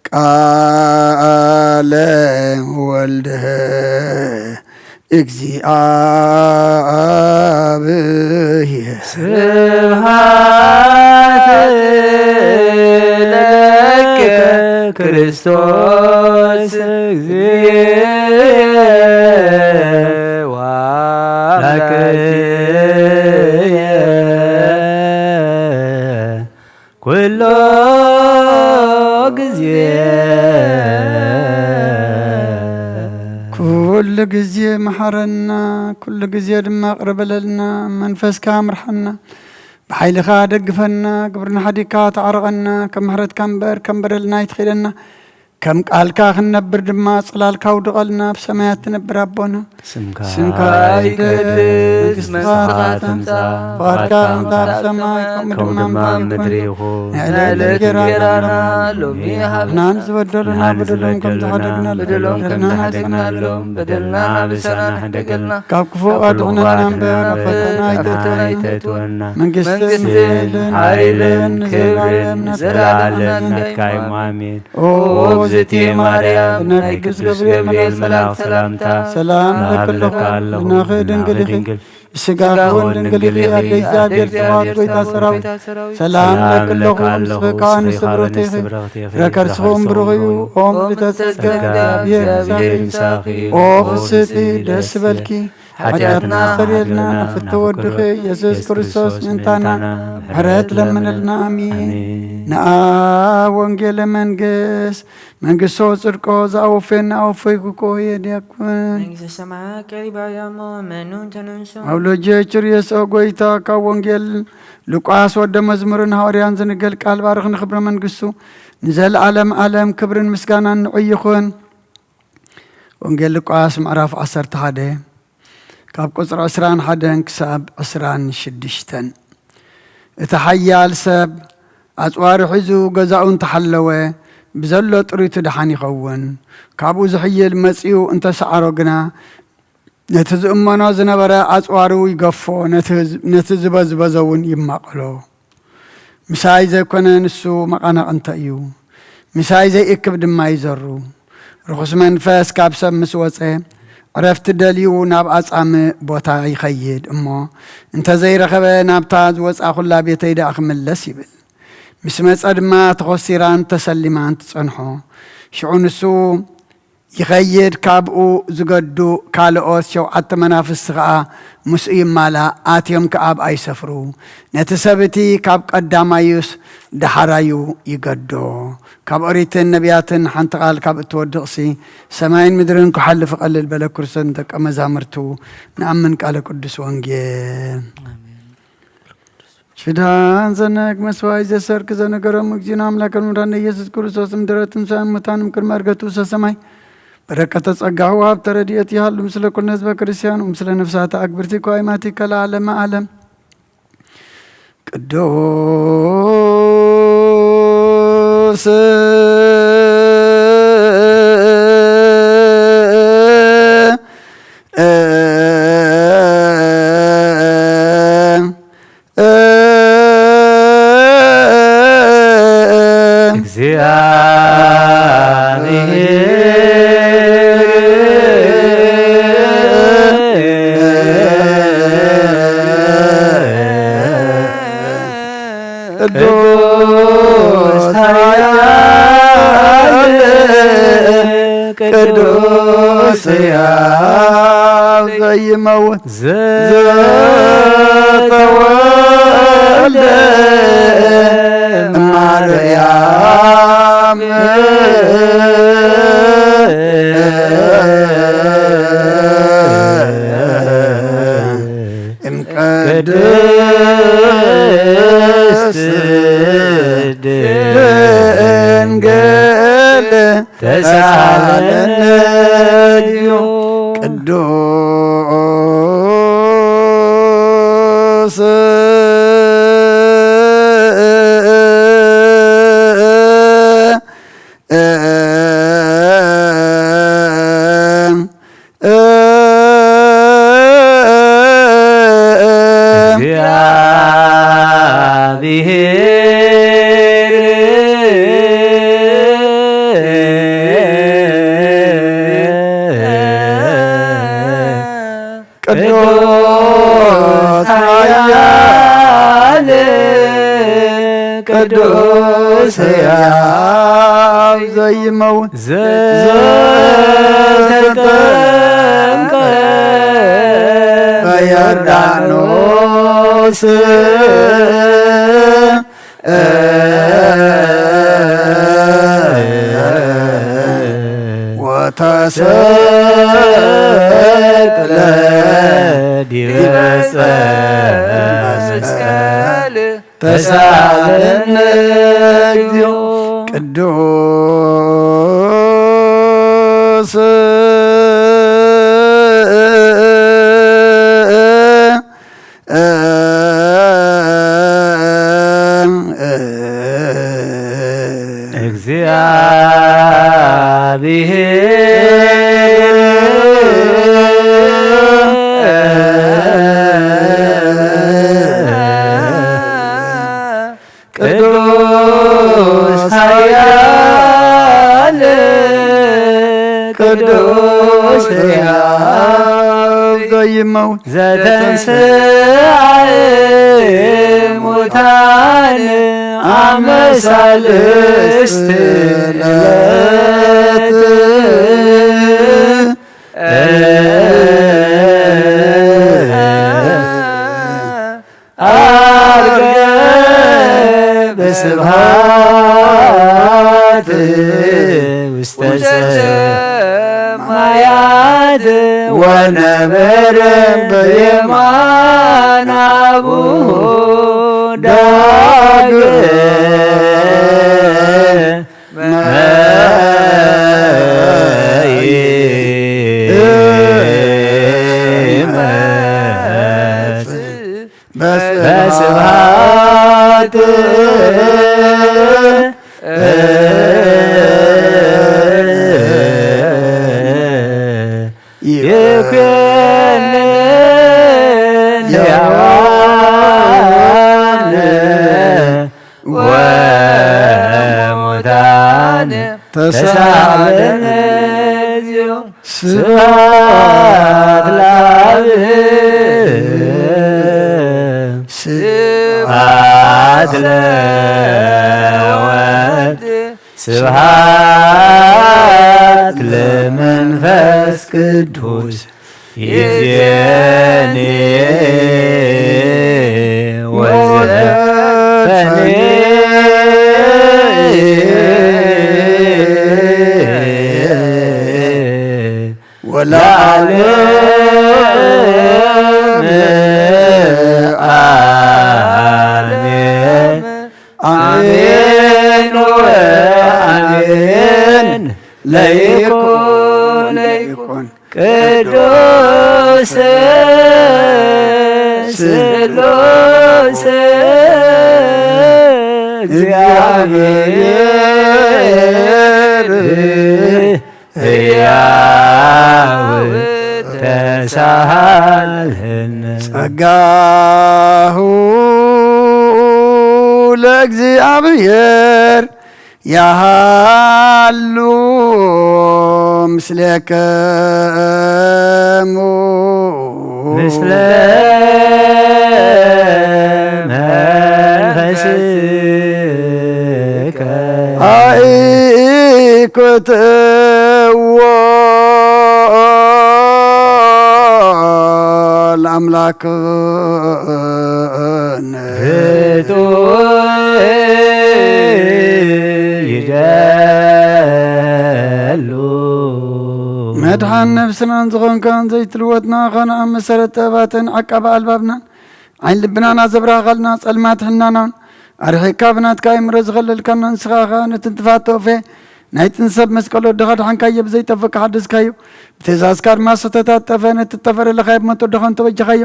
ቃለ ወልድ እግዚኣብሔር። ስብሐት ለከ ክርስቶስ እግዚእ ወአምላክየ ኩሎ ግዜ። ኩሉ ግዜ መሓረና፣ ኩሉ ግዜ ድማ ቅርበለልና። መንፈስካ ምርሓና፣ ብሓይልኻ ደግፈና፣ ግብርና ሓዲግካ ተዓረቐና። ከም ምሕረትካ እምበር ከም በደልና ኣይትኺደና። ከም ቃልካ ክንነብር ድማ ጽላልካ ኣውድቐልና። ኣብ ሰማያት ትነብር ኣቦና፣ ስምካ ስምካ ይቀደስ፣ ይቀደስ፣ መንግስትኻ መንግስትኻ ትምጻእ፣ ትምጻእ፣ ፍቓድካ ፍቓድካ ትምጻእ፣ ኣብ ሰማይ ከምኡ ከምኡ ድማ ድማ ኣብ ኣብ ምድሪ ምድሪ ይኹን። ይኹን። ንዕለተ ዕለተ እንጀራና እንጀራና ሎሚ ሎሚ ሃበና። ንሕና ንዝበደሉና ንሕና በደሎም ከም ንዝበደሉና ዝሓደግናሎም በደሎም ከም በደልናን ዝሓደግናሎም በደልና በደልና ኣበሳና ኣበሳና ሕደገልና። ካብ ክፉእ ካብ ክፉእ ኣድሕነና ኣድሕነና እምበር፣ እምበር፣ ናብ ፈተና ኣበሳና ኣይተእትወና። ኣይተእትወና። መንግስትን መንግስትን ሓይልን ሓይልን ክብርን ክብርን ንዘለኣለም ንዘለኣለም ናትካ ናትካ እዩ። እዩ። ኣሜን። ኦ ኦ እግዝእትየ ማርያም፣ ናይ ቅዱስ ገብርኤል መልኣክ ሰላምታ ሰላም እብለኪ ኣለኹ። ድንግል ኢኺ፣ ስጋኺ እውን ድንግል ኢኺ፣ ኣደ እግዚኣብሔር ጽባኦት ጎይታ ሰራዊት ሰላም እብለኪ ኣለኹ። ንስኺ ከኣ ንስብርኽቲ ኢኺ፣ ፍረ ከርስኺ እውን ብሩኽ እዩ። ኦ ምልዕተ ጸጋ፣ እግዚኣብሔር ምሳኺ፣ ኦ ፍስሕቲ ደስ ይበልኪ፣ ሓጢኣትና ሓጢኣትና ኣስተሰርየልና፣ ኣስተሰርየልና፣ ፍትው ወድኺ ኢየሱስ ክርስቶስ ምእንታና ምሕረት ለምንልና። ኣሜን። ኣሜን። ንኣብ ወንጌለ መንግስት መንግስቶ ጽድቆ ዝኣወፈየና ኣወፈይኩ እኮ እየ ዲያኩን። መንግስተ ሰማያት ቀሪባ እያ እሞ መኑ ተነሱ። ኣብ ሎጀ ችርየስ ኦ ጎይታ ካብ ወንጌል ሉቃስ ወደ መዝሙርን ሃዋርያን ዝንገል ቃል ባርኽ ንኽብረ መንግስቱ ንዘለዓለም ዓለም ክብርን ምስጋናን ንዑ ይኹን። ወንጌል ሉቃስ ምዕራፍ ዓሰርተ ሓደ ካብ ቁጽሪ ዕስራን ሓደን ክሳብ ዕስራን ሽዱሽተን። እቲ ሓያል ሰብ ኣጽዋሩ ሒዙ ገዛኡ እንተሓለወ፣ ብዘሎ ጥሪቱ ደሓን ይኸውን። ካብኡ ዝሕይል መጺኡ እንተሰዓሮ ግና፣ ነቲ ዝእመኖ ዝነበረ ኣጽዋሩ ይገፎ፣ ነቲ ህዝ-፣ ነቲ ዝበዝበዘ እውን ይማቐሎ። ምሳይ ዘይኮነ ንሱ መቐናቕንተ እዩ፣ ምሳይ ዘይእክብ ድማ ይዘሩ። ርኹስ መንፈስ ካብ ሰብ ምስ ወጸ፣ ዕረፍቲ ደልዩ ናብ ኣጻሚ ቦታ ይኸይድ እሞ፣ እንተ ዘይረኸበ፣ ናብታ ዝወጻኹላ ቤተይ ደኣ ክምለስ ይብል። ምስ መጸ ድማ ተኾሲራን ተሰሊማን ትጸንሖ። ሽዑ ንሱ ይኸይድ፣ ካብኡ ዝገዱ ካልኦት ሸውዓተ መናፍስቲ ኸኣ ምስኡ ይማላእ፣ ኣትዮም ከኣ ኣብኣ ይሰፍሩ። ነቲ ሰብ እቲ ካብ ቀዳማዩስ ደሓራዩ ይገዶ። ካብ ኦሪትን ነቢያትን ሓንቲ ቃል ካብ እትወድቕሲ፣ ሰማይን ምድርን ክሓልፍ ቀልል በለ፣ ክርስቶስ ንደቀ መዛሙርቱ ንኣምን ቃለ ቅዱስ ወንጌል። ኣሜን። ሽዳን ዘነግ መስዋዕት ዘሰርክ ዘነገሮም እግዚእነ ኣምላክን መድኃኒነ ኢየሱስ ክርስቶስ ምድረ ትንሣኤ ሙታን እምቅድመ ዕርገቱ ውስተ ሰማይ በረከተ ጸጋሁ ወሀብተ ረድኤት ይሃሉ ምስለ ኩልነ ህዝበ ክርስቲያን ወምስለ ነፍሳተ አግብርቲኮ አይማቲከ ለዓለመ ዓለም። ቅዱስ ቅዱስ ኃያል ቅዱስ ሕያው ዘይመውት ዘተወልደ ማርያም እምቅድስት ድንግል ተሳለነ ቅዱስ ቅዱስ ኃያል ቅዱስ ሕያው ዘይመውት ዘተጠምቀ በዮርዳኖስ ወተሰቅለ ዲበ ዕፀ መስቀል ተሳለነ እግዚኦ። ቅዱስ እግዚአብሔር ቅዱስ ኃያል ቅዱስ ሕያው ዘይመውት ዘተንሥአ እሙታን አመ ሣልስት ዕለት ዐርገ በስብሐት ውስተ ሰማያት ወነበረ በየማነ አቡሁ ዳግመ ይመጽእ በስብሐት ይኩን ሕያዋን ወሙታን ተሳለነ እግዚኦ። ስብሐት ለአብ ስብሐት ለወልድ ስብሐት ለመንፈስ ቅዱስ ይእዜኒ ወዘልፈኒ ወለዓለመ ዓለም። አሜን ወአሜን። ለይኩን ለይኩን ቅዱስ ስሉስ እግዚአብሔር ሕያው ተሳሃልነ። ጸጋሁ ለእግዚአብሔር ያሃሉ ምስሌከሙ ምስለ መንፈስከ። አኢኮትዎ ለአምላክነ ርቱዕ ይደሉ። መድሓን ነፍስናን ዝኾንካን ዘይትልወጥና ኻና ኣብ መሰረት ጥበባትን ዓቃቢ ኣልባብናን ዓይን ልብናና ዘብራኻልና ጸልማት ሕልናናን ኣርሒቕካ ብናትካ ኣእምሮ ዝኸለልካና ንስኻ ኸኣ ነቲ ንጥፋት ተወፈየ ናይ ጥንሰብ መስቀል ወድኻ ድሓንካዮ ብዘይጠፍእ ሓደስካዮ። ብትእዛዝካ ድማ ዝተታጠፈ ነቲ ጠፈረ ለኻየብ መቶ ድኻን ተበጀኻዮ።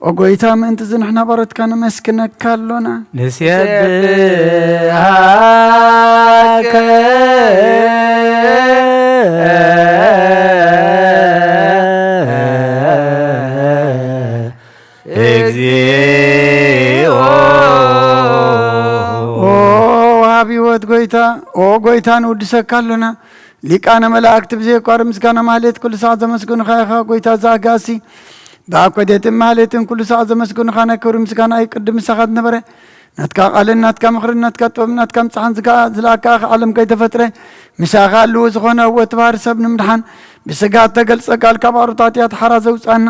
ኦ ጎይታ ምእንቲ እዚ ንሕና ባሮትካ ነመስግነካ ኣሎና። ንሴብሃከ እግዚኦ። ኣብ ህይወት ጎይታ፣ ኦ ጎይታ፣ ንውድሰካ ኣሎና። ሊቃነ መላእክት ብዘየቋርጽ ምስጋና ማህሌት ኩሉ ሰዓት ዘመስግኑኻ ኢኻ። ጎይታ ዘኣጋሲ ብኣኮቴትን ማህሌትን ኩሉ ሰዓት ዘመስግኑኻ፣ ናይ ክብሪ ምስጋና እዩ ቅድም ምሳኻ ዝነበረ። ናትካ ቃልን ናትካ ምኽርን ናትካ ጥበብን ናትካ ምጽሓን ዝከኣ ዝለኣካ ኢኻ፣ ዓለም ከይተፈጥረ ምሳኻ ኣለዎ ዝኾነ ወትባህር ሰብ ንምድሓን ብስጋ እተገልጸ ቃል ካብ ኣሮታት እያ ተሓራ ዘውጻና።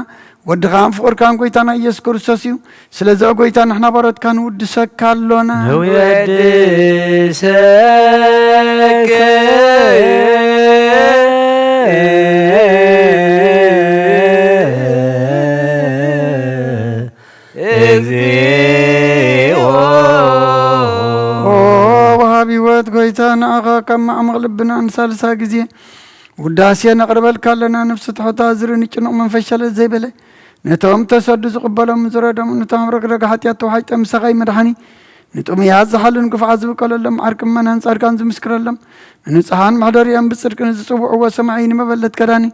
ወድኻን ፍቕርካን ጎይታና ኢየሱስ ክርስቶስ እዩ። ስለዚ ኦ ጎይታ ንሕና ባሮትካ ንውድሰካ ኣሎና። ንውድሰከ እግዚኦ። ኦ ወሃቢ ህይወት ጎይታ ንኣኻ ካብ ማዕሙቕ ልብና ንሳልሳ ግዜ ውዳሴ ነቕርበልካ ኣለና። ነፍሲ ትሑታ ዝርኢ ንጭኑቕ መንፈስ ሸለል ዘይበለ ነቶም ተሰዱ ዝቕበሎም ዝረዶም ነቶም ረግረግ ሓጢኣት ተዋሒጠ ምሳኻ እዩ መድሓኒ ንጥሙያት ዝሓሉን ግፍዓት ዝብቀለሎም ዓርቂ ምእመናን ጻድቃን ዝምስክረሎም ንንጹሓን መሕደሪኦም ብጽድቂ ንዝጽውዕዎ ሰማዒ ንመበለት ከዳኒ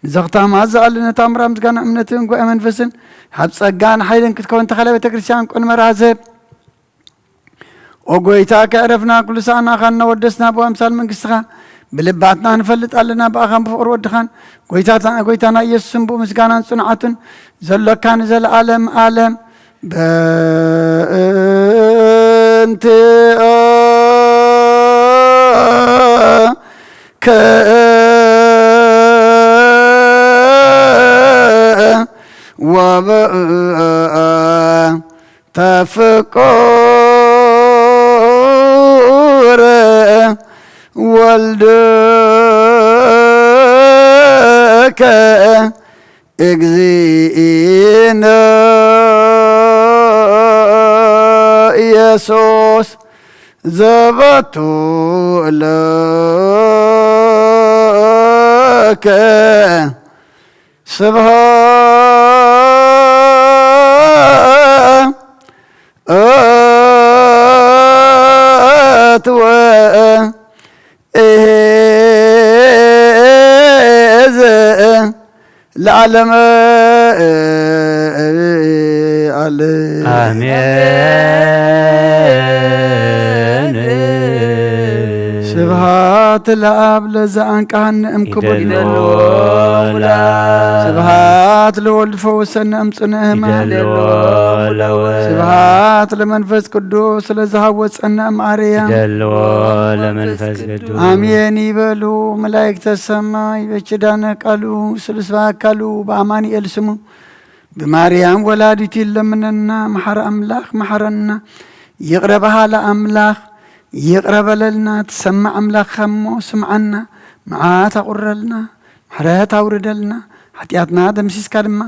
ንዘኽታማት ዝኣሊ ነታ ምራ ምስጋና እምነትን ጉባኤ መንፈስን ሃብ ጸጋን ሓይልን ክትከውን ተኸለ ቤተ ክርስቲያን ቅን መርሃ ዝህብ ኦ ጎይታ ከዕረፍና ኩሉ ሰዓና ኻና ወደስና ብኣምሳል መንግስትኻ ብልባትና ንፈልጥ ኣለና ብኣኻን ብፍቕሪ ወድኻን ጎይታና ኢየሱስን ብኡ ምስጋናን ጽንዓቱን ዘሎካ ንዘለዓለም ኣለም በእንቲኦ ከ ወበ ተፍቁር ወልድከ እግዚእነ ኢየሱስ ዘበቱ ለከ ስብሐት ወእሄዘ ለዓለመ ዓለም። ኣሜን። ስብሐት ለኣብ ለዘ ኣንቃሃነ እምክቡድ ይደልዎ ለወልድ። ስብሐት ለወልድ ፈወሰነ እምጽነ ህማም። ይደልዎ ለወልድ። ስብሐት ለመንፈስ ቅዱስ ለዘሃወጸነ እምኣርያም። ይደልዎ ለመንፈስ ቅዱስ። ኣሜን ይበሉ መላእክተ ሰማይ በኪዳነ ቃሉ ስሉስ በአካሉ በአማኑኤል ስሙ ብማርያም ወላዲቱ ይለምነና። መሓሪ ኣምላኽ መሓረና። ይቕረ በሃሊ ኣምላኽ ይቕረ በለልና። ትሰምዕ ኣምላኽ እሞ ስምዓና። መዓት ኣቑረልና። ምሕረት ኣውርደልና። ሓጢኣትና ደምሲስካ ድማ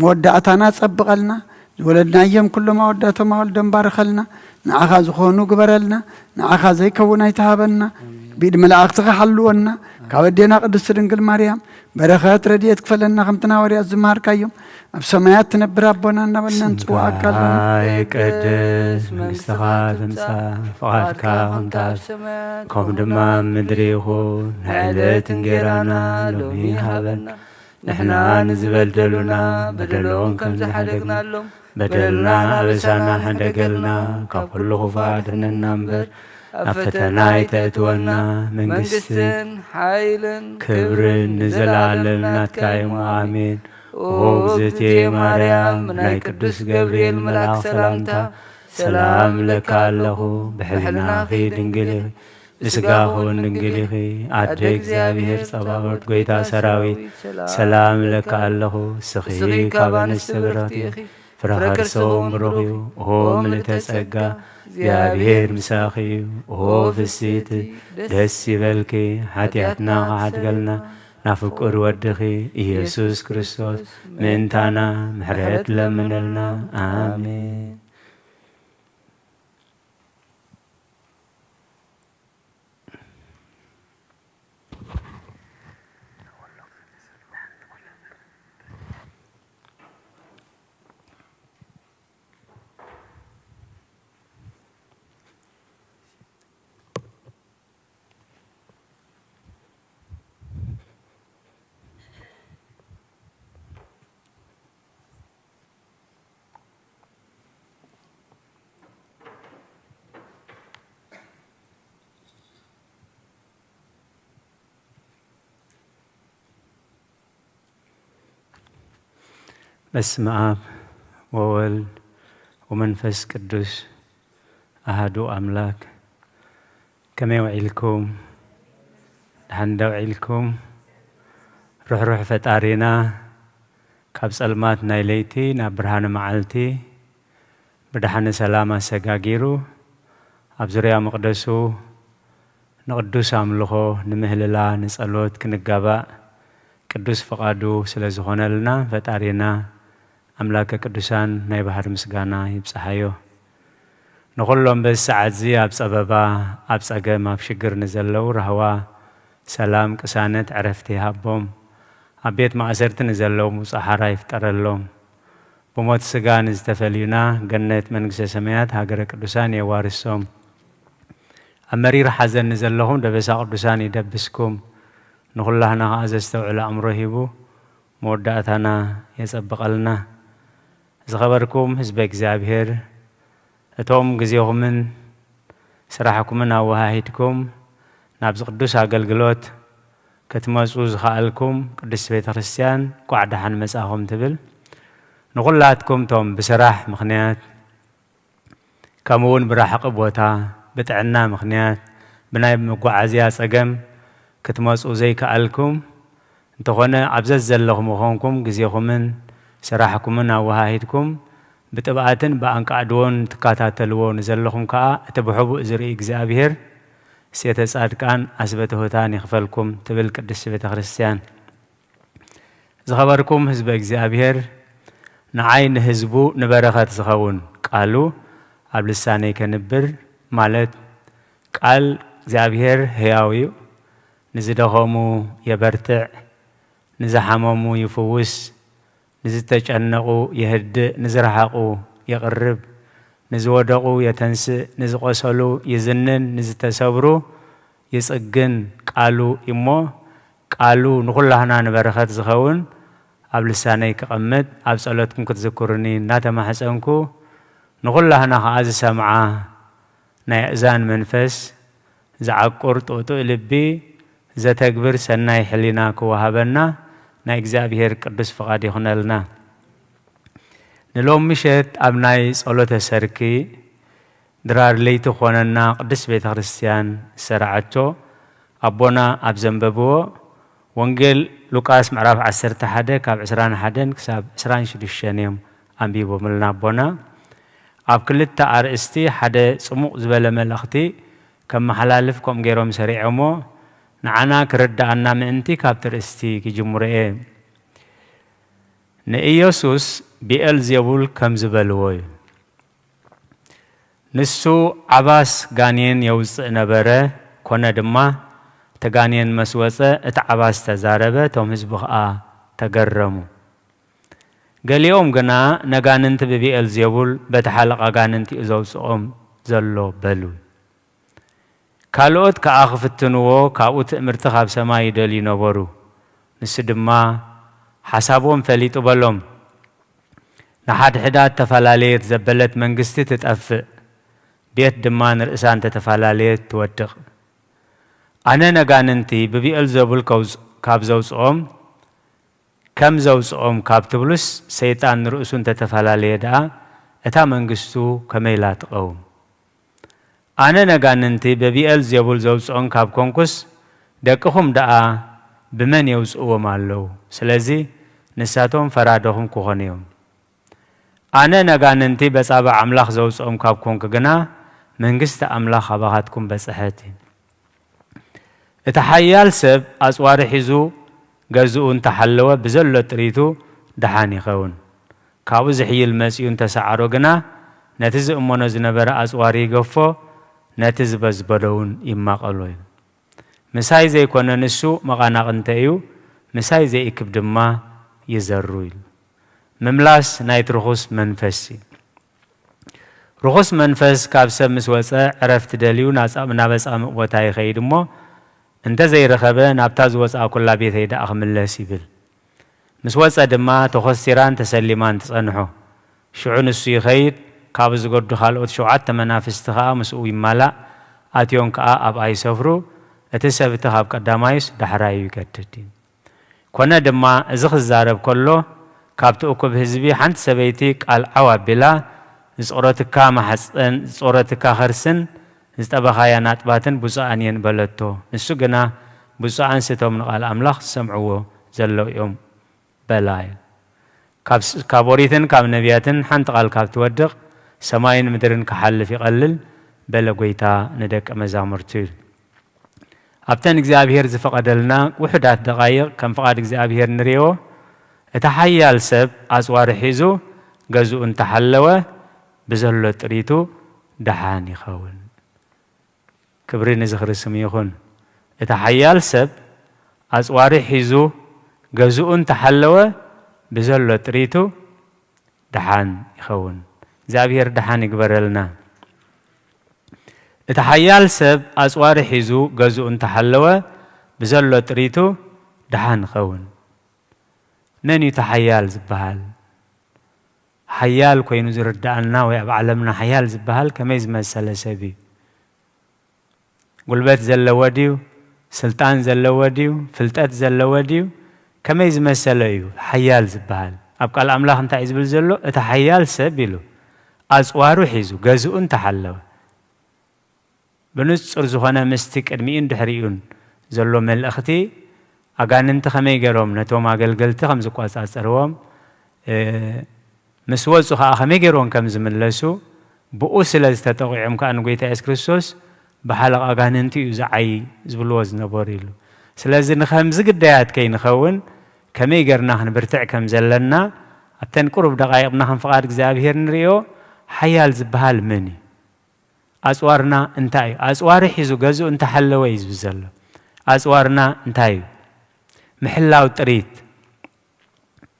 መወዳእታና ጸብቐልና። ዝወለድናዮም ኩሎም ኣወዳቶም ኣወልዶም ባርኸልና። ንዓኻ ዝኾኑ ግበረልና። ንዓኻ ዘይከውን ኣይትሃበና። ብኢድ መላእኽትኻ ሓልወና። ካብ ኣዴና ቅድስቲ ድንግል ማርያም በረኸት ረድኤት ክፈለና። ከምቲ ንሃዋርያት ዝመሃርካዮም ኣብ ሰማያት ትነብር ኣቦና እናበልና ንጽውዓካ ኣለና። ስምካ ይቀደስ፣ መንግስትኻ ትምጻእ፣ ፍቓድካ ከምቲ ኣብ ሰማያት ከምኡ ድማ ኣብ ምድሪ ይኹን። ንዕለት እንጌራና ሎሚ ሃበና። ንሕና ንዝበደሉና በደሎም ከም ዝሓደግናሎም በደልና ኣበሳና ሕደገልና፣ ካብ ኩሉ ክፉእ ኣድሕነና እምበር፣ ናብ ፈተና ኣይተእትወና። መንግስትን መንግስትን ሓይልን ክብርን ክብርን ንዘለዓለም ንዘለዓለም ናትካ ናትካ እዩ። እዩ። ኣሜን። ኦ እግዝእትየ ማርያም፣ ናይ ቅዱስ ገብርኤል መልኣኽ ሰላምታ ሰላም እብለካ ኣለኹ። ብሕልናኺ ድንግል ኢኺ፣ ብስጋኺ እውን ድንግል ኢኺ። ኣደ እግዚኣብሔር ጸባኦት፣ ጎይታ ሰራዊት፣ ሰላም እብለካ ኣለኹ። እስኺ ካብ ኣንስቲ ብርኽቲ ኢኺ፣ ፍረ ከርሰ እውን ብሩኽ እዩ። ኦ ምልእተ ጸጋ፣ እግዚኣብሔር ምሳኺ እዩ። ኦ ፍስሕቲ፣ ደስ ይበልኪ። ሓጢኣትና ክሓድገልና፣ ናብ ፍቁር ወድኺ ኢየሱስ ክርስቶስ ምእንታና ምሕረት ለምነልና። ኣሜን። በስመ አብ ወወልድ ወመንፈስ ቅዱስ አሃዱ አምላክ። ከመይ ውዒልኩም? ደሓን ዶ ውዒልኩም? ርሕሩሕ ፈጣሪና ካብ ጸልማት ናይ ለይቲ ናብ ብርሃነ መዓልቲ ብደሓነ ሰላም ኣሰጋጊሩ ኣብ ዙርያ መቕደሱ ንቕዱስ ኣምልኾ፣ ንምህልላ፣ ንጸሎት ክንጋባእ ቅዱስ ፍቓዱ ስለ ዝኾነልና ፈጣሪና ኣምላከ ቅዱሳን ናይ ባህር ምስጋና ይብጽሓዮ። ንኹሎም በዚ ሰዓት እዚ ኣብ ጸበባ፣ ኣብ ጸገም፣ ኣብ ሽግር ንዘለዉ ራህዋ፣ ሰላም፣ ቅሳነት፣ ዕረፍቲ ይሃቦም። ኣብ ቤት ማእሰርቲ ንዘለዉ ምውጻእ ሓራ ይፍጠረሎም። ብሞት ስጋ ንዝተፈልዩና ገነት መንግስተ ሰማያት ሃገረ ቅዱሳን የዋርሶም። ኣብ መሪር ሓዘን ንዘለኹም ደበሳ ቅዱሳን ይደብስኩም። ንኹላህና ከኣ ዘስተውዕል ኣእምሮ ሂቡ መወዳእታና የጸብቐልና። ዝኸበርኩም ህዝበ እግዚኣብሔር፣ እቶም ግዜኹምን ስራሕኩምን ኣወሃሂድኩም ናብዚ ቅዱስ ኣገልግሎት ክትመጹ ዝኸኣልኩም ቅድስቲ ቤተ ክርስቲያን እንቋዕ ደሓን መጻኹም ትብል። ንኹላትኩም እቶም ብስራሕ ምኽንያት ከምኡ እውን ብራሕቂ ቦታ፣ ብጥዕና ምኽንያት፣ ብናይ መጓዓዝያ ጸገም ክትመጹ ዘይከኣልኩም እንተኾነ፣ ኣብ ዘዘለኹም ምዃንኩም ግዜኹምን ስራሕኩምን ኣወሃሂድኩም ብጥብኣትን ብኣንቃዕድዎን ትከታተልዎ ንዘለኹም ከኣ እቲ ብሕቡእ ዝርኢ እግዚኣብሔር ሴተ ጻድቃን ኣስበ ትሑታን ይኽፈልኩም ትብል ቅድስቲ ቤተ ክርስቲያን። ዝኸበርኩም ህዝበ እግዚኣብሔር፣ ንዓይ ንህዝቡ ንበረኸት ዝኸውን ቃሉ ኣብ ልሳነይ ከንብር፣ ማለት ቃል እግዚኣብሔር ሕያው እዩ፣ ንዝደኸሙ የበርትዕ፣ ንዝሓመሙ ይፍውስ፣ ንዝተጨነቑ የህድእ፣ ንዝረሓቑ የቕርብ፣ ንዝወደቑ የተንስእ፣ ንዝቖሰሉ ይዝንን፣ ንዝተሰብሩ ይጽግን ቃሉ እሞ፣ ቃሉ ንኹላህና ንበረኸት ዝኸውን ኣብ ልሳነይ ክቐምጥ፣ ኣብ ጸሎትኩም ክትዝክሩኒ እናተማሕጸንኩ፣ ንኹላህና ኸኣ ዝሰምዓ ናይ ኣእዛን መንፈስ ዝዓቁር ጥኡጥእ ልቢ ዘተግብር ሰናይ ሕሊና ክወሃበና ናይ እግዚኣብሔር ቅዱስ ፍቓድ ይኹነልና። ንሎም ምሸት ኣብ ናይ ጸሎተ ሰርኪ ድራር ለይቲ ኾነና ቅድስት ቤተ ክርስቲያን ዝሰርዓቶ ኣቦና ኣብ ዘንበብዎ ወንጌል ሉቃስ ምዕራፍ ዓሰርተ ሓደ ካብ ዕስራን ሓደን ክሳብ ዕስራን ሽዱሽተን እዮም ኣንቢቦምልና ኣቦና። ኣብ ክልተ ኣርእስቲ ሓደ ጽሙቕ ዝበለ መልእኽቲ ከመሓላልፍ ከምኡ ገይሮም ሰሪዖሞ፣ ንዓና ክርድኣና ምእንቲ ካብቲ ርእስቲ ክጅምሮ እየ። ንኢየሱስ ብኤልዜቡል ከም ዝበልዎ እዩ። ንሱ ዓባስ ጋኔን የውጽእ ነበረ፣ ኮነ ድማ እቲ ጋኔን መስ ወጸ እቲ ዓባስ ተዛረበ፣ እቶም ህዝቢ ኸኣ ተገረሙ። ገሊኦም ግና ነጋንንቲ ብብኤልዜቡል በቲ ሓለቓ ኣጋንንቲ እዩ ዘውጽኦም ዘሎ በሉ። ካልኦት ከኣ ክፍትንዎ ካብኡ ትእምርቲ ካብ ሰማይ ይደልዩ ነበሩ። ንሱ ድማ ሓሳቦም ፈሊጡ በሎም፣ ንሓድሕዳ እተፈላለየት ዘበለት መንግስቲ ትጠፍእ፣ ቤት ድማ ንርእሳ እንተ ተፈላለየት ትወድቕ። ኣነ ነጋንንቲ ብብኤልዘቡል ከውጽ-፣ ካብ ዘውጽኦም ከም ዘውጽኦም ካብ ትብሉስ፣ ሰይጣን ንርእሱ እንተ ተፈላለየ ደኣ እታ መንግስቱ ከመይ ኢላ ትቐውም? ኣነ ነጋንንቲ ብብኤልዜቡል ዘውጽኦም ካብ ኮንኩስ፣ ደቅኹም ደኣ ብመን የውጽእዎም ኣለዉ? ስለዚ ንሳቶም ፈራዶኹም ክኾኑ እዮም። ኣነ ነጋንንቲ በጻብዕ ኣምላኽ ዘውጽኦም ካብ ኮንኩ ግና፣ መንግስቲ ኣምላኽ ኣባኻትኩም በጽሐት። እቲ ሓያል ሰብ ኣጽዋሪ ሒዙ ገዝኡ እንተሓለወ፣ ብዘሎ ጥሪቱ ደሓን ይኸውን። ካብኡ ዝሕይል መጺኡ እንተሰዓሮ ግና፣ ነቲ ዝእመኖ ዝነበረ ኣጽዋሪ ይገፎ፣ ነቲ ዝበዝበዶ እውን ይማቐሎ እዩ። ምሳይ ዘይኮነ ንሱ መቓናቕንተ እዩ፣ ምሳይ ዘይእክብ ድማ ይዘሩ ኢሉ። ምምላስ ናይቲ ርኹስ መንፈስ እዩ። ርኹስ መንፈስ ካብ ሰብ ምስ ወጸ፣ ዕረፍቲ ደልዩ ናጻ-፣ ናብ ኣጻምእ ቦታ ይኸይድ እሞ፣ እንተ ዘይረኸበ፣ ናብታ ዝወጽኣኩላ ቤተይ ደኣ ክምለስ ይብል። ምስ ወጸ ድማ ተኾስቲራን ተሰሊማን ትጸንሖ። ሽዑ ንሱ ይኸይድ፣ ካብኡ ዝገዱ ካልኦት ሸውዓተ መናፍስቲ ኸኣ ምስኡ ይማላእ፣ ኣትዮም ከኣ ኣብኣ ይሰፍሩ። እቲ ሰብ እቲ ካብ ቀዳማዩስ ዳሕራዩ ይገድድ እዩ። ኮነ ድማ፣ እዚ ክዛረብ ከሎ፣ ካብቲ እኩብ ህዝቢ ሓንቲ ሰበይቲ ቃል ዓው ኣቢላ፣ ዝጾረትካ ማሕጸን፣ ዝጾረትካ ኸርስን፣ ዝጠበኻያ ናጥባትን ብፁዓን እየን በለቶ። ንሱ ግና፣ ብፁዓንሲ እቶም ንቓል ኣምላኽ ዝሰምዕዎ ዘለዉ እዮም በላ። ካብ ስ-፣ ካብ ኦሪትን ካብ ነቢያትን ሓንቲ ቃል ካብ ትወድቕ፣ ሰማይን ምድርን ክሓልፍ ይቐልል በለ ጐይታ ንደቀ መዛሙርቱ። ኣብተን እግዚኣብሔር ዝፈቐደልና ውሑዳት ደቓይቕ ከም ፍቓድ እግዚኣብሔር ንርእዮ፣ እቲ ሓያል ሰብ ኣጽዋሩ ሒዙ ገዝኡ እንተሓለወ፣ ብዘሎ ጥሪቱ ደሓን ይኸውን። ክብሪ ንዝኽሪ ስሙ ይኹን። እቲ ሓያል ሰብ ኣጽዋሩ ሒዙ ገዝኡ እንተሓለወ፣ ብዘሎ ጥሪቱ ደሓን ይኸውን። እግዚኣብሔር ደሓን ይግበረልና። እቲ ሓያል ሰብ ኣጽዋሩ ሒዙ ገዝኡ እንተሓለወ፣ ብዘሎ ጥሪቱ ደሓን ይኸውን። መን እዩ እቲ ሓያል ዝበሃል? ሓያል ኮይኑ ዝርድኣና ወይ ኣብ ዓለምና ሓያል ዝበሃል ከመይ ዝመሰለ ሰብ እዩ? ጉልበት ዘለዎ ድዩ? ስልጣን ዘለዎ ድዩ? ፍልጠት ዘለዎ ድዩ? ከመይ ዝመሰለ እዩ ሓያል ዝበሃል? ኣብ ቃል ኣምላኽ እንታይ እዩ ዝብል ዘሎ? እቲ ሓያል ሰብ ኢሉ፣ ኣጽዋሩ ሒዙ ገዝኡ እንተሓለወ። ብንጹር ዝኾነ ምስቲ ቅድሚኡን ድሕሪኡን ዘሎ መልእኽቲ፣ ኣጋንንቲ ከመይ ገይሮም ነቶም ኣገልገልቲ ከም ዝቆጻጸርዎም፣ እ፣ ምስ ወጹ ኸኣ ከመይ ገይሮም ከም ዝምለሱ፣ ብኡ ስለ ዝተጠቒዖም ከኣ ንጎይታ የሱስ ክርስቶስ ብሓለቓ ኣጋንንቲ እዩ ዝዓዪ ዝብልዎ ዝነበሩ ኢሉ። ስለዚ ንኸምዚ ግዳያት ከይንኸውን ከመይ ገይርና ክንብርትዕ ከም ዘለና ኣብተን ቁሩብ ደቓይቕ ብናኽን ፍቓድ እግዚኣብሔር ንርእዮ። ሓያል ዝበሃል መን እዩ? ኣጽዋርና እንታይ እዩ? ኣጽዋሩ ሒዙ ገዝኡ እንተሓለወ እዩ ዝብል ዘሎ። ኣጽዋርና እንታይ እዩ? ምሕላው ጥሪት፣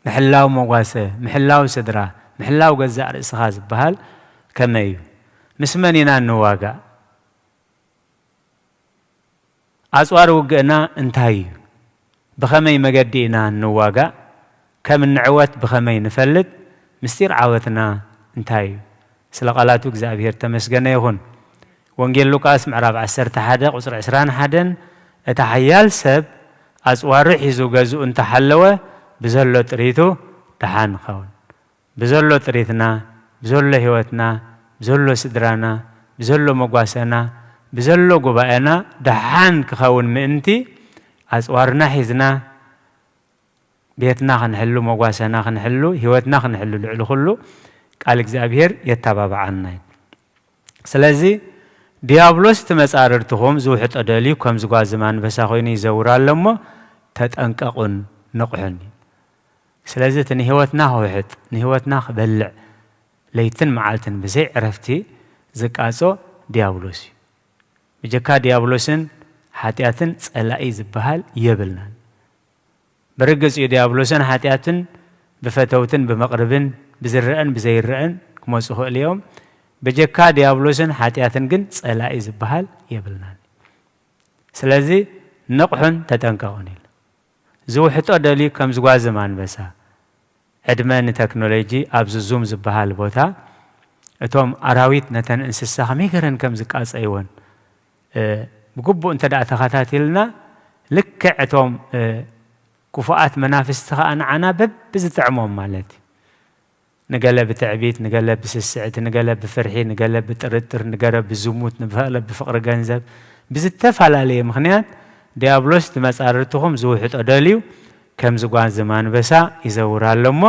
ምሕላው መጓሰ፣ ምሕላው ስድራ፣ ምሕላው ገዛእ ርእስኻ ዝበሃል ከመይ እዩ? ምስ መን ኢና እንዋጋእ? ኣጽዋር ውግእና እንታይ እዩ? ብኸመይ መገዲ ኢና እንዋጋእ? ከም እንዕወት ብኸመይ ንፈልጥ? ምስጢር ዓወትና እንታይ እዩ? ስለ ቃላቱ እግዚኣብሔር ተመስገነ ይኹን። ወንጌል ሉቃስ ምዕራፍ ዓሰርተ ሓደ ቁጽሪ ዕስራን ሓደን፣ "እቲ ሓያል ሰብ ኣጽዋሩ ሒዙ ገዝኡ እንተሓለወ፣ ብዘሎ ጥሪቱ ደሓን ይኸውን።" ብዘሎ ጥሪትና፣ ብዘሎ ህይወትና፣ ብዘሎ ስድራና፣ ብዘሎ መጓሰና፣ ብዘሎ ጉባኤና ደሓን ክኸውን ምእንቲ፣ ኣጽዋርና ሒዝና ቤትና ክንሕሉ፣ መጓሰና ክንሕሉ፣ ህይወትና ክንሕሉ፣ ልዕሊ ኩሉ ቃል እግዚኣብሔር የተባብዓና እዩ። ስለዚ፣ ዲያብሎስ እቲ መጻርርትኹም ዝውሕጦ ደልዩ ከም ዝጓዝም ኣንበሳ ኮይኑ ይዘውር ኣሎ እሞ፣ ተጠንቀቑን ንቕሑን እዩ። ስለዚ እቲ ንህይወትና ክውሕጥ፣ ንህይወትና ክበልዕ፣ ለይትን መዓልትን ብዘይ ዕረፍቲ ዝቃጾ ዲያብሎስ እዩ። ብጀካ ዲያብሎስን ሓጢኣትን ጸላኢ ዝበሃል የብልናን። ብርግጽ እዩ፣ ዲያብሎስን ሓጢኣትን ብፈተውትን ብመቕርብን ብዝረአን ብዘይረአን ክመጹ ይኽእሉ እዮም። ብጀካ ዲያብሎስን ሓጢኣትን ግን ጸላኢ ዝበሃል የብልናን። ስለዚ ንቕሑን ተጠንቀቑን ኢሉ። ዝውሕጦ ደልዩ ከም ዝጓዝም ኣንበሳ። ዕድመ ንቴክኖሎጂ ኣብዚ ዙም ዝበሃል ቦታ እቶም ኣራዊት ነተን እንስሳ ከመይ ገይረን ከም ዝቃጸይወን፣ እ፣ ብግቡእ እንተ ደኣ ተኸታቲልና፣ ልክዕ እቶም፣ እ፣ ክፉኣት መናፍስቲ ከኣ ንዓና በብዝጥዕሞም ማለት እዩ። ንገለ ብትዕቢት፣ ንገለ ብስስዕቲ፣ ንገለ ብፍርሒ፣ ንገለ ብጥርጥር፣ ንገለ ብዝሙት፣ ንገለ ብፍቕሪ ገንዘብ፣ ብዝተፈላለየ ምኽንያት ዲያብሎስ እቲ መጻርርትኹም ዝውሕጦ ደልዩ ከም ዝጓዝም ኣንበሳ ይዘውር ኣሎ እሞ፣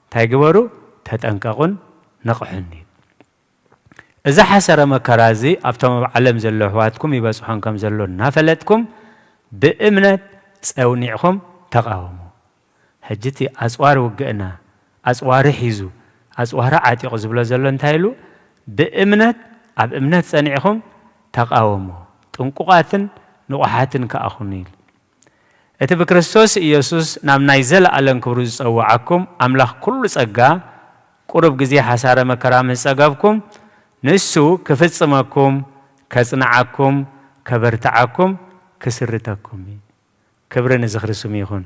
እንታይ ግበሩ? ተጠንቀቑን ንቕሑን እዩ። እዚ ሓሰረ መከራ እዚ ኣብቶም ኣብ ዓለም ዘለዉ ኣሕዋትኩም ይበጽሖም ከም ዘሎ እናፈለጥኩም፣ ብእምነት ጸውኒዕኹም ተቓወሙ። ሕጂ እቲ ኣጽዋር ውግእና፣ ኣጽዋሪ ሒዙ፣ ኣጽዋሪ ዓጢቑ ዝብሎ ዘሎ እንታይ ኢሉ? ብእምነት፣ ኣብ እምነት ጸኒዕኹም ተቓወሙ፣ ጥንቁቓትን ንቑሓትን ከኣ ኩኑ ኢሉ። እቲ ብክርስቶስ ኢየሱስ ናብ ናይ ዘለኣለም ክብሩ ዝጸውዓኩም ኣምላኽ ኩሉ ጸጋ፣ ቁሩብ ግዜ ሓሳረ መከራ ምስ ጸገብኩም፣ ንሱ ክፍጽመኩም፣ ከጽንዓኩም፣ ከበርትዓኩም፣ ክስርተኩም እዩ። ክብሪ ንዝኽሪ ስሙ ይኹን።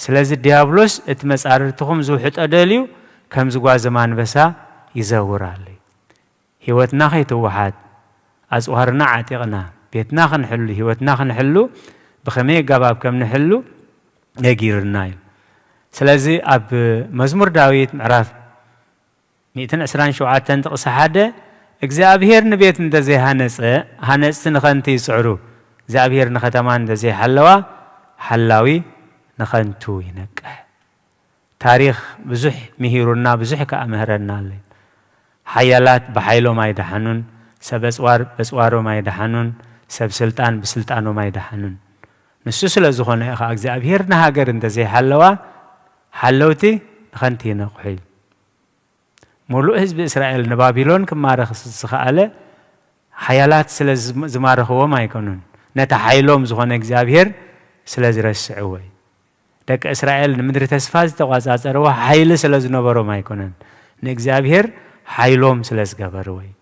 ስለዚ ዲያብሎስ እቲ መጻርርትኹም ዝውሕጦ ደልዩ ከም ዝጓዝም ኣንበሳ ይዘውር ኣሎ እዩ። ህይወትና ከይትወሓጥ፣ ኣጽዋርና ዓጢቕና፣ ቤትና ክንሕሉ፣ ህይወትና ክንሕሉ፣ ብኸመይ ኣገባብ ከም ንሕሉ ነጊርና እዩ። ስለዚ ኣብ መዝሙር ዳዊት ምዕራፍ ሚእትን ዕስራን ሸውዓተን ጥቕሲ ሓደ፣ እግዚኣብሔር ንቤት እንተዘይሃነጸ፣ ሃነጽቲ ንኸንቲ ይጽዕሩ። እግዚኣብሔር ንኸተማ እንተዘይሓለዋ፣ ሓላዊ ንኸንቱ ይነቅሕ። ታሪኽ ብዙሕ ምሂሩና፣ ብዙሕ ከኣ ምህረና ኣሎ። ሓያላት ብሓይሎም ኣይደሓኑን፣ ሰብ ኣጽዋር በጽዋሮም ኣይደሓኑን፣ ሰብ ስልጣን ብስልጣኖም ኣይደሓኑን። ንሱ ስለ ዝኾነ እዩ ኸዓ እግዚኣብሔር ንሃገር እንተዘይሓለዋ፣ ሓለውቲ ንኸንቲ ይነቕሑ ኢሉ። ሙሉእ ህዝቢ እስራኤል ንባቢሎን ክማረኽ ዝኸኣለ ሓያላት ስለ ዝም-፣ ዝማረኽዎም ኣይኮኑን። ነቲ ሓይሎም ዝኾነ እግዚኣብሔር ስለ ዝረስዕዎ እዩ። ደቂ እስራኤል ንምድሪ ተስፋ ዝተቋጻጸርዎ ሓይሊ ስለ ዝነበሮም ኣይኮነን። ንእግዚኣብሔር ሓይሎም ስለ ዝገበርዎ እዩ።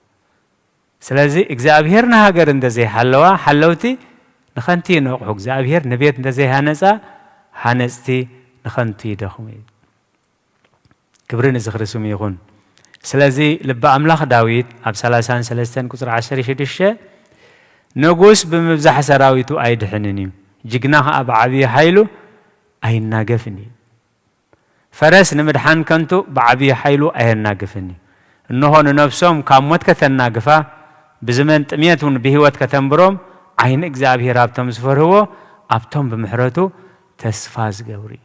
ስለዚ እግዚኣብሔር ንሃገር እንተዘይሓለዋ፣ ሓለውቲ ንኸንቲ ይነቕሑ። እግዚኣብሔር ንቤት እንተዘይሃነጻ፣ ሃነጽቲ ንኸንቱ ይደኽሙ እዩ። ክብሪ ንዝኽሪ ስሙ ይኹን። ስለዚ ልቢ ኣምላኽ ዳዊት ኣብ ሰላሳን ሰለስተን ቁጽሪ ዓሰርተ ሽዱሽተ፣ ንጉስ ብምብዛሕ ሰራዊቱ ኣይድሕንን እዩ፣ ጅግና ኸኣ ብዓብዪ ሓይሉ ኣይናገፍን እዩ። ፈረስ ንምድሓን ከንቱ ብዓብዪ ሓይሉ ኣየናግፍን እዩ። እንሆ ንነፍሶም ካብ ሞት ከተናግፋ፣ ብዝመን ጥሜት እውን ብህይወት ከተንብሮም፣ ዓይኒ እግዚኣብሔር ኣብቶም ዝፈርህዎ፣ ኣብቶም ብምሕረቱ ተስፋ ዝገብሩ እዩ።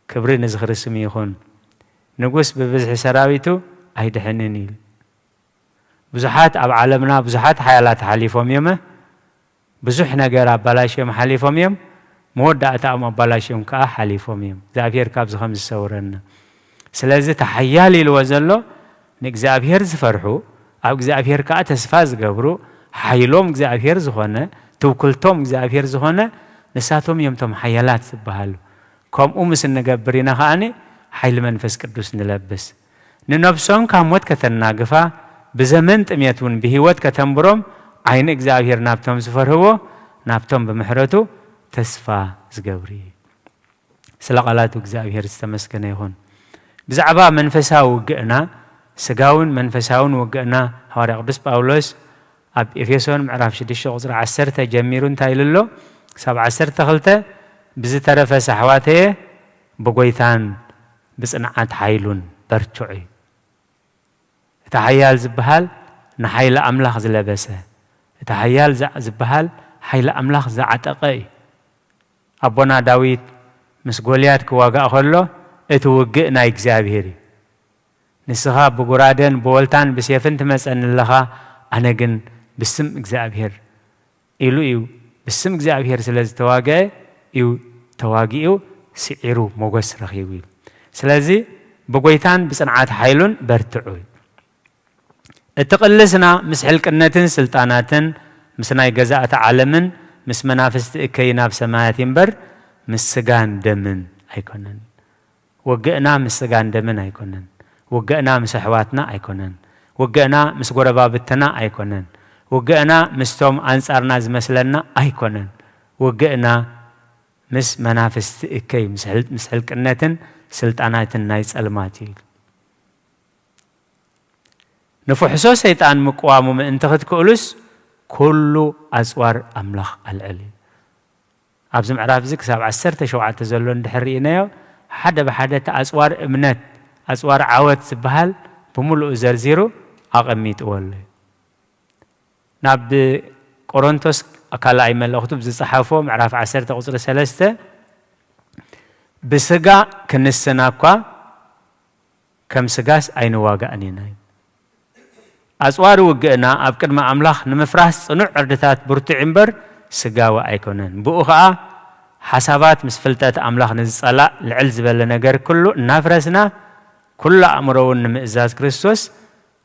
ክብሪ ንዝኽሪ ስሙ ይኹን። ንጉስ ብብዝሒ ሰራዊቱ ኣይድሕንን ኢሉ። ብዙሓት ኣብ ዓለምና ብዙሓት ሓያላት ሓሊፎም እዮም። ብዙሕ ነገር ኣባላሽዮም ሓሊፎም እዮም። መወዳእታኦም ኣባላሽዮም ከኣ ሓሊፎም እዮም። እግዚኣብሔር ካብዚ ከም ዝሰውረና። ስለዚ እቲ ሓያል ኢልዎ ዘሎ ንእግዚኣብሔር ዝፈርሑ፣ ኣብ እግዚኣብሔር ከኣ ተስፋ ዝገብሩ፣ ሓይሎም እግዚኣብሔር ዝኾነ፣ ትውክልቶም እግዚኣብሔር ዝኾነ፣ ንሳቶም እዮም እቶም ሓያላት ዝበሃሉ። ከምኡ ምስ እንገብር ኢና ከኣኒ ሓይሊ መንፈስ ቅዱስ ንለብስ። ንነብሶም ካብ ሞት ከተናግፋ፣ ብዘመን ጥሜት እውን ብህይወት ከተንብሮም፣ ዓይኒ እግዚኣብሔር ናብቶም ዝፈርህዎ፣ ናብቶም ብምሕረቱ ተስፋ ዝገብር እዩ። ስለ ቃላቱ እግዚኣብሔር ዝተመስገነ ይኹን። ብዛዕባ መንፈሳዊ ውግእና፣ ስጋውን መንፈሳውን ውግእና፣ ሃዋርያ ቅዱስ ጳውሎስ ኣብ ኤፌሶን ምዕራፍ ሽዱሽተ ቁጽሪ ዓሰርተ ጀሚሩ እንታይ ኢሉ ኣሎ? ክሳብ ዓሰርተ ክልተ፣ "ብዝተረፈ ኣሕዋተየ፣ ብጎይታን ብጽንዓት ሓይሉን በርትዑ" እዩ። እቲ ሓያል ዝበሃል ንሓይሊ ኣምላኽ ዝለበሰ፣ እቲ ሓያል ዝ-፣ ዝበሃል ሓይሊ ኣምላኽ ዝዓጠቐ እዩ። ኣቦና ዳዊት ምስ ጎልያድ ክዋጋእ ከሎ፣ "እቲ ውግእ ናይ እግዚኣብሔር እዩ። ንስኻ ብጉራደን ብወልታን ብሴፍን ትመጸኒ ኣለኻ፣ ኣነ ግን ብስም እግዚኣብሔር" ኢሉ እዩ። ብስም እግዚኣብሔር ስለ ዝተዋግአ እዩ ተዋጊኡ፣ ስዒሩ ሞገስ ረኺቡ እዩ። ስለዚ ብጎይታን ብጽንዓት ሓይሉን በርትዑ። እቲ ቅልስና ምስ ሕልቅነትን ስልጣናትን፣ ምስ ናይ ገዛእቲ ዓለምን ምስ መናፍስቲ እከይ ናብ ሰማያት እምበር፣ ምስ ስጋን ደምን ኣይኮነን። ውግእና ምስ ስጋን ደምን ኣይኮነን። ውግእና ምስ ኣሕዋትና ኣይኮነን። ውግእና ምስ ጎረባብትና ኣይኮነን። ውግእና ምስቶም ኣንጻርና ዝመስለና ኣይኮነን። ውግእና ምስ መናፍስቲ እከይ፣ ምስ ሕል-፣ ምስ ሕልቅነትን ስልጣናትን ናይ ጸልማት እዩ። ንፍሕሶ ሰይጣን ምቅዋሙ ምእንቲ ክትክእሉስ፣ ኩሉ ኣጽዋር ኣምላኽ ኣልዕል እዩ። ኣብዚ ምዕራፍ እዚ ክሳብ ዓሰርተ ሸውዓተ ዘሎ እንድሕር ርኢናዮ፣ ሓደ ብሓደ እቲ ኣጽዋር እምነት፣ ኣጽዋር ዓወት ዝበሃል ብምሉኡ ዘርዚሩ ኣቐሚጥዎ ኣሎ። ናብ ቆሮንቶስ ካልኣይ መልእኽቱ ብዝጸሓፎ ምዕራፍ ዓሰርተ ቁጽሪ ሰለስተ፣ "ብስጋ ክንስና እኳ ከም ስጋስ ኣይንዋጋእን ኢና" እዩ። ኣጽዋር ውግእና ኣብ ቅድሚ ኣምላኽ ንምፍራስ ጽኑዕ ዕርድታት ብርቱዕ እምበር ስጋዊ ኣይኮነን። ብኡ ኸኣ ሓሳባት ምስ ፍልጠት ኣምላኽ ንዝጸላእ ልዕል ዝበለ ነገር ኩሉ እናፍረስና፣ ኩሉ ኣእምሮ እውን ንምእዛዝ ክርስቶስ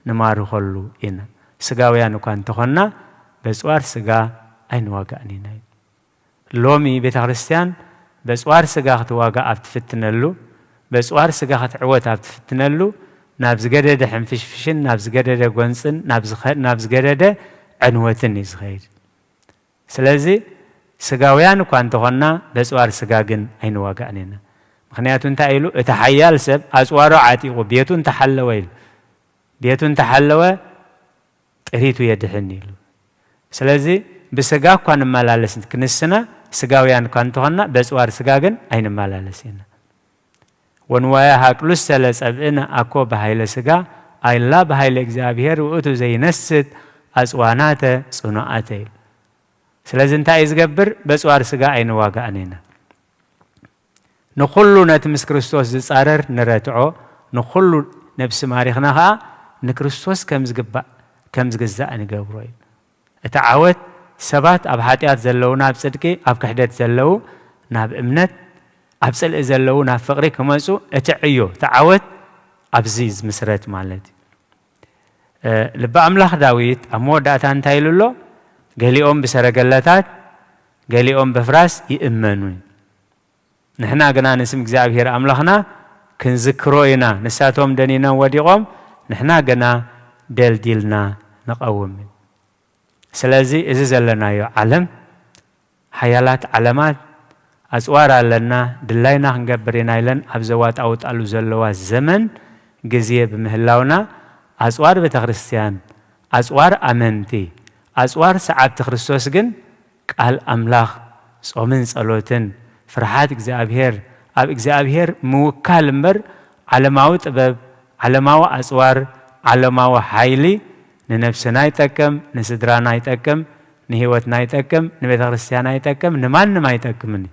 ንማርኸሉ ኢና። ስጋውያን እኳ እንተኾንና፣ በጽዋር ስጋ ኣይንዋጋእን ኢና። ሎሚ ቤተ ክርስቲያን በጽዋር ስጋ ክትዋጋእ ኣብ ትፍትነሉ፣ በጽዋር ስጋ ክትዕወት ኣብ ትፍትነሉ፣ ናብ ዝገደደ ሕንፍሽፍሽን፣ ናብ ዝገደደ ጎንጽን፣ ናብ ዝኸ-፣ ናብ ዝገደደ ዕንወትን እዩ ዝኸይድ። ስለዚ ስጋውያን እኳ እንተኾንና፣ በጽዋር ስጋ ግን ኣይንዋጋእን ኢና። ምኽንያቱ እንታይ ኢሉ? "እቲ ሓያል ሰብ ኣጽዋሩ ዓጢቑ ቤቱ እንተሓለወ" ኢሉ። "ቤቱ እንተሓለወ ጥሪቱ የድሕን" ኢሉ። ስለዚ ብስጋ እኳ ንመላለስ ክንስና፣ ስጋውያን እኳ እንተኾንና፣ በጽዋር ስጋ ግን ኣይንመላለስ ኢና። ወንዋያ ሃቅሉስ ሰለ ጸብእነ አኮ በኃይለ ሥጋ፣ አይላ በኃይለ እግዚኣብሔር ውእቱ ዘይነስት አጽዋናተ ጽኑዓተ። ስለዚ እንታይ እዩ ዝገብር? በጽዋር ሥጋ ኣይንዋጋእን ኢና። ንኹሉ ነቲ ምስ ክርስቶስ ዝጻረር ንረትዖ፣ ንኹሉ ነብሲ ማሪኽና ኸኣ ንክርስቶስ ከም ዝግባእ፣ ከም ዝግዛእ ንገብሮ እዩ። እቲ ዓወት ሰባት ኣብ ሓጢኣት ዘለዉ ናብ ጽድቂ፣ ኣብ ክሕደት ዘለዉ ናብ እምነት፣ ኣብ ጽልኢ ዘለዉ ናብ ፍቕሪ ክመጹ እቲ ዕዮ፣ እቲ ዓወት ኣብዚ ዝምስረት ማለት እዩ። እ፣ ልበ ኣምላኽ ዳዊት ኣብ መወዳእታ እንታይ ኢሉ ኣሎ? ገሊኦም ብሰረገላታት፣ ገሊኦም በፍራስ ይእመኑ። ንሕና ግና ንስም እግዚኣብሔር ኣምላኽና ክንዝክሮ ኢና። ንሳቶም ደኒኖም ወዲቖም፣ ንሕና ግና ደልዲልና ንቐውም። ስለዚ እዚ ዘለናዮ ዓለም፣ ሓያላት ዓለማት ኣጽዋር ኣለና፣ ድላይና ክንገብር ኢና ኢለን ኣብ ዘዋጣውጣሉ ዘለዋ ዘመን ግዜ ብምህላውና፣ ኣጽዋር ቤተ ክርስቲያን፣ ኣጽዋር ኣመንቲ፣ ኣጽዋር ሰዓብቲ ክርስቶስ ግን ቃል ኣምላኽ፣ ጾምን ጸሎትን፣ ፍርሓት እግዚኣብሔር፣ ኣብ እግዚኣብሔር ምውካል እምበር፣ ዓለማዊ ጥበብ፣ ዓለማዊ ኣጽዋር፣ ዓለማዊ ሓይሊ ንነብስና ይጠቅም፣ ንስድራና ይጠቅም፣ ንህይወትና ይጠቅም፣ ንቤተ ክርስቲያና ይጠቅም፣ ንማንም ኣይጠቅምን እዩ።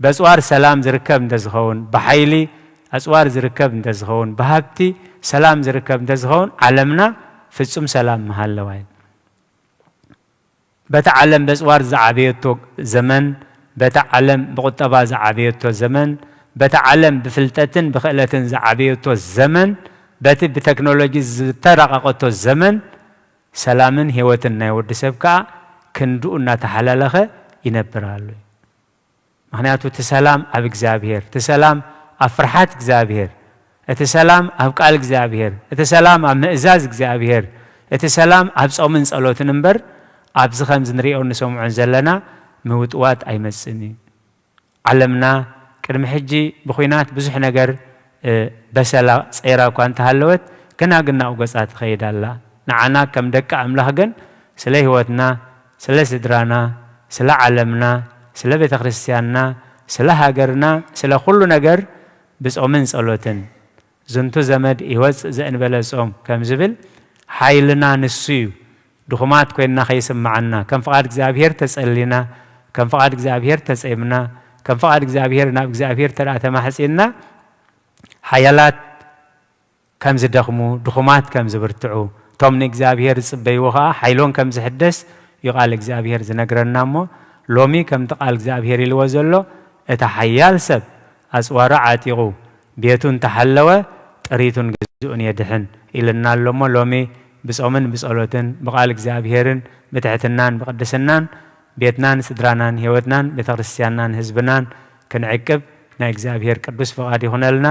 በጽዋር ሰላም ዝርከብ እንተዝኸውን፣ ብሓይሊ ኣጽዋር ዝርከብ እንተዝኸውን፣ ብሃብቲ ሰላም ዝርከብ እንተዝኸውን፣ ዓለምና ፍጹም ሰላም ምሃለዋ እዩ። በታ ዓለም በጽዋር ዝዓበየቶ ዘመን፣ በታ ዓለም ብቁጠባ ዝዓበየቶ ዘመን፣ በታ ዓለም ብፍልጠትን ብክእለትን ዝዓበየቶ ዘመን፣ በቲ ብቴክኖሎጂ ዝተራቐቐቶ ዘመን፣ ሰላምን ህይወትን ናይ ወዲ ሰብ ከኣ ክንድኡ እናተሓላለኸ ይነብር ኣሎ። ምኽንያቱ እቲ ሰላም ኣብ እግዚኣብሔር፣ እቲ ሰላም ኣብ ፍርሓት እግዚኣብሔር፣ እቲ ሰላም ኣብ ቃል እግዚኣብሔር፣ እቲ ሰላም ኣብ ምእዛዝ እግዚኣብሔር፣ እቲ ሰላም ኣብ ጾምን ጸሎትን እምበር፣ ኣብዚ ከምዚ ንሪኦን ንሰምዖን ዘለና ምውጥዋጥ ኣይመጽእን እዩ። ዓለምና ቅድሚ ሕጂ ብኹናት ብዙሕ ነገር፣ እ፣ በሰላ ጸይራ እኳ እንተሃለወት፣ ግና ግን ናብኡ ገጻ ትኸይድ ኣላ። ንዓና ከም ደቂ ኣምላኽ ግን ስለ ህይወትና፣ ስለ ስድራና፣ ስለ ዓለምና፣ ስለ ቤተ ክርስቲያንና፣ ስለ ሃገርና፣ ስለ ኩሉ ነገር ብጾምን ጸሎትን፣ ዝንቱ ዘመድ ይወጽእ ዘእንበለ ጾም ከም ዝብል፣ ሓይልና ንሱ እዩ። ድኹማት ኮይንና ከይስምዓና፣ ከም ፍቓድ እግዚኣብሔር ተጸሊና፣ ከም ፍቓድ እግዚኣብሔር ተጼምና፣ ከም ፍቓድ እግዚኣብሔር ናብ እግዚኣብሔር ተደኣ ተማሕጺንና፣ ሓያላት ከም ዝደኽሙ፣ ድኹማት ከም ዝብርትዑ፣ እቶም ንእግዚኣብሔር ዝጽበይዎ ኸኣ ሓይሎም ከም ዝሕደስ እዩ ቃል እግዚኣብሔር ዝነግረና። እሞ ሎሚ ከምቲ ቃል እግዚኣብሔር ኢልዎ ዘሎ፣ እቲ ሓያል ሰብ ኣጽዋሩ ዓጢቑ ቤቱ እንተሓለወ፣ ጥሪቱን ገዝኡን የድሕን ኢልና ኣሎ። እሞ ሎሚ ብጾምን ብጸሎትን ብቃል እግዚኣብሔርን ብትሕትናን ብቅድስናን ቤትናን ስድራናን ህይወትናን ቤተ ክርስቲያንናን ህዝብናን ክንዕቅብ ናይ እግዚኣብሔር ቅዱስ ፍቓድ ይኹነልና።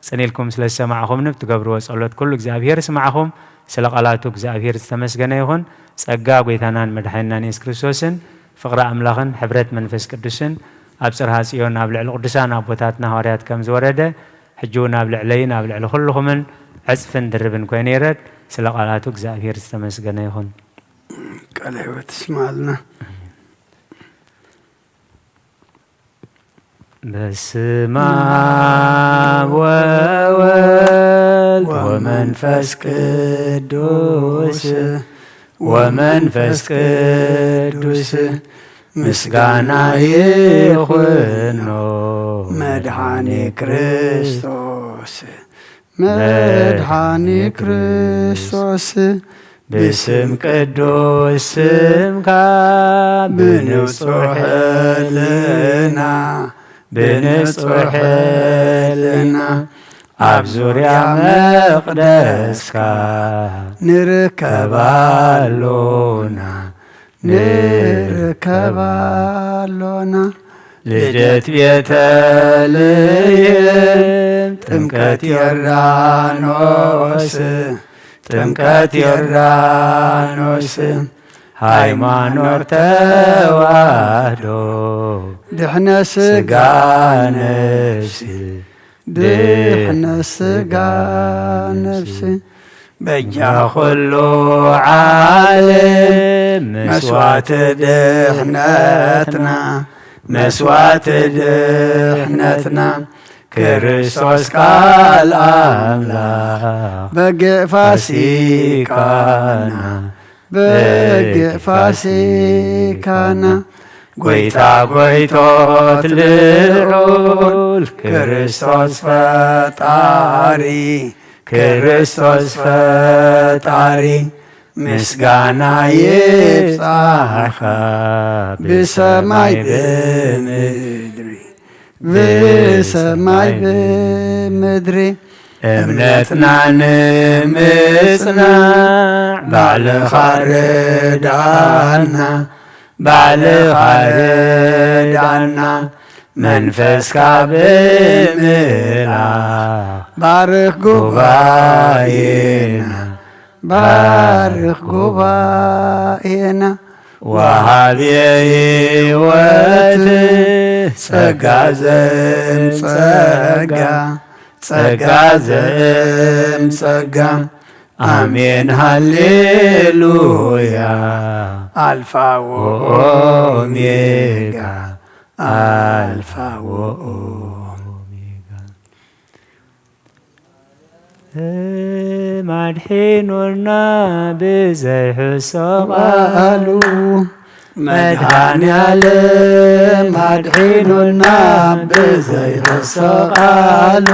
ጽን ኢልኩም ስለ ዝሰማዕኹምኒ ብትገብርዎ ጸሎት ኩሉ እግዚኣብሔር ይስማዕኹም። ስለ ቃላቱ እግዚኣብሔር ዝተመስገነ ይኹን። ጸጋ ጐይታናን መድሓኒናን የሱስ ክርስቶስን ፍቕሪ ኣምላኽን ሕብረት መንፈስ ቅዱስን ኣብ ጽርሃ ጽዮን ኣብ ልዕሊ ቅዱሳን ኣቦታትና ሃዋርያት ከም ዝወረደ፣ ሕጂ እውን ኣብ ልዕለይን ኣብ ልዕሊ ኩልኹምን ዕጽፍን ድርብን ኮይኑ ይረድ። ስለ ቃላቱ እግዚኣብሔር ዝተመስገነ ይኹን። ቃለ ሕይወት ይስማልና። በስመ አብ ወወልድ ወመንፈስ ቅዱስ፣ ወመንፈስ ቅዱስ ምስጋና ይኹኖ መድኃኔ ክርስቶስ። መድኃኔ ክርስቶስ ብስም ቅዱስ ስምካ ብንጹሕ ሕልና፣ ብንጹሕ ሕልና ኣብ ዙርያ መቕደስካ ንርከብ ኣሎና፣ ንርከብ ኣሎና። ልደት ቤተልሔም፣ ጥምቀት ዮርዳኖስ፣ ጥምቀት ዮርዳኖስ፣ ሃይማኖት ተዋህዶ፣ ድሕነ ሥጋ ነፍስ፣ ድሕነ ሥጋ ነፍስ፣ በጃ ኩሉ ዓለም መስዋዕቲ ድሕነትና፣ መስዋዕቲ ድሕነትና፣ ክርስቶስ ቃል ኣምላኽ በጊዕ ፋሲካና፣ በጊዕ ፋሲካና። ጎይታ ጎይቶት ልዑል ክርስቶስ ፈጣሪ፣ ክርስቶስ ፈጣሪ፣ ምስጋና ይብጻሕኻ ብሰማይ ብምድሪ፣ ብሰማይ ብምድሪ። እምነትና ንምጽናዕ ባዕልኻ ርድኣና፣ ባዕልኻ ርድኣና። መንፈስካ ብምልኣኽ ባርኽ ጉባኤና፣ ባርኽ ጉባኤና። ወሃቢ ህይወት ጸጋ ዘእም ጸጋ፣ ጸጋ ዘእም ጸጋ። ኣሜን ሃሌሉያ። ኣልፋ ወኦሜጋ፣ ኣልፋ ወኦሜጋ። ኣድሒኑና ብዘይሕሶ ቃሉ፣ መድኃኔ ዓለም ኣድሒኑና ብዘይሕሶ ቃሉ።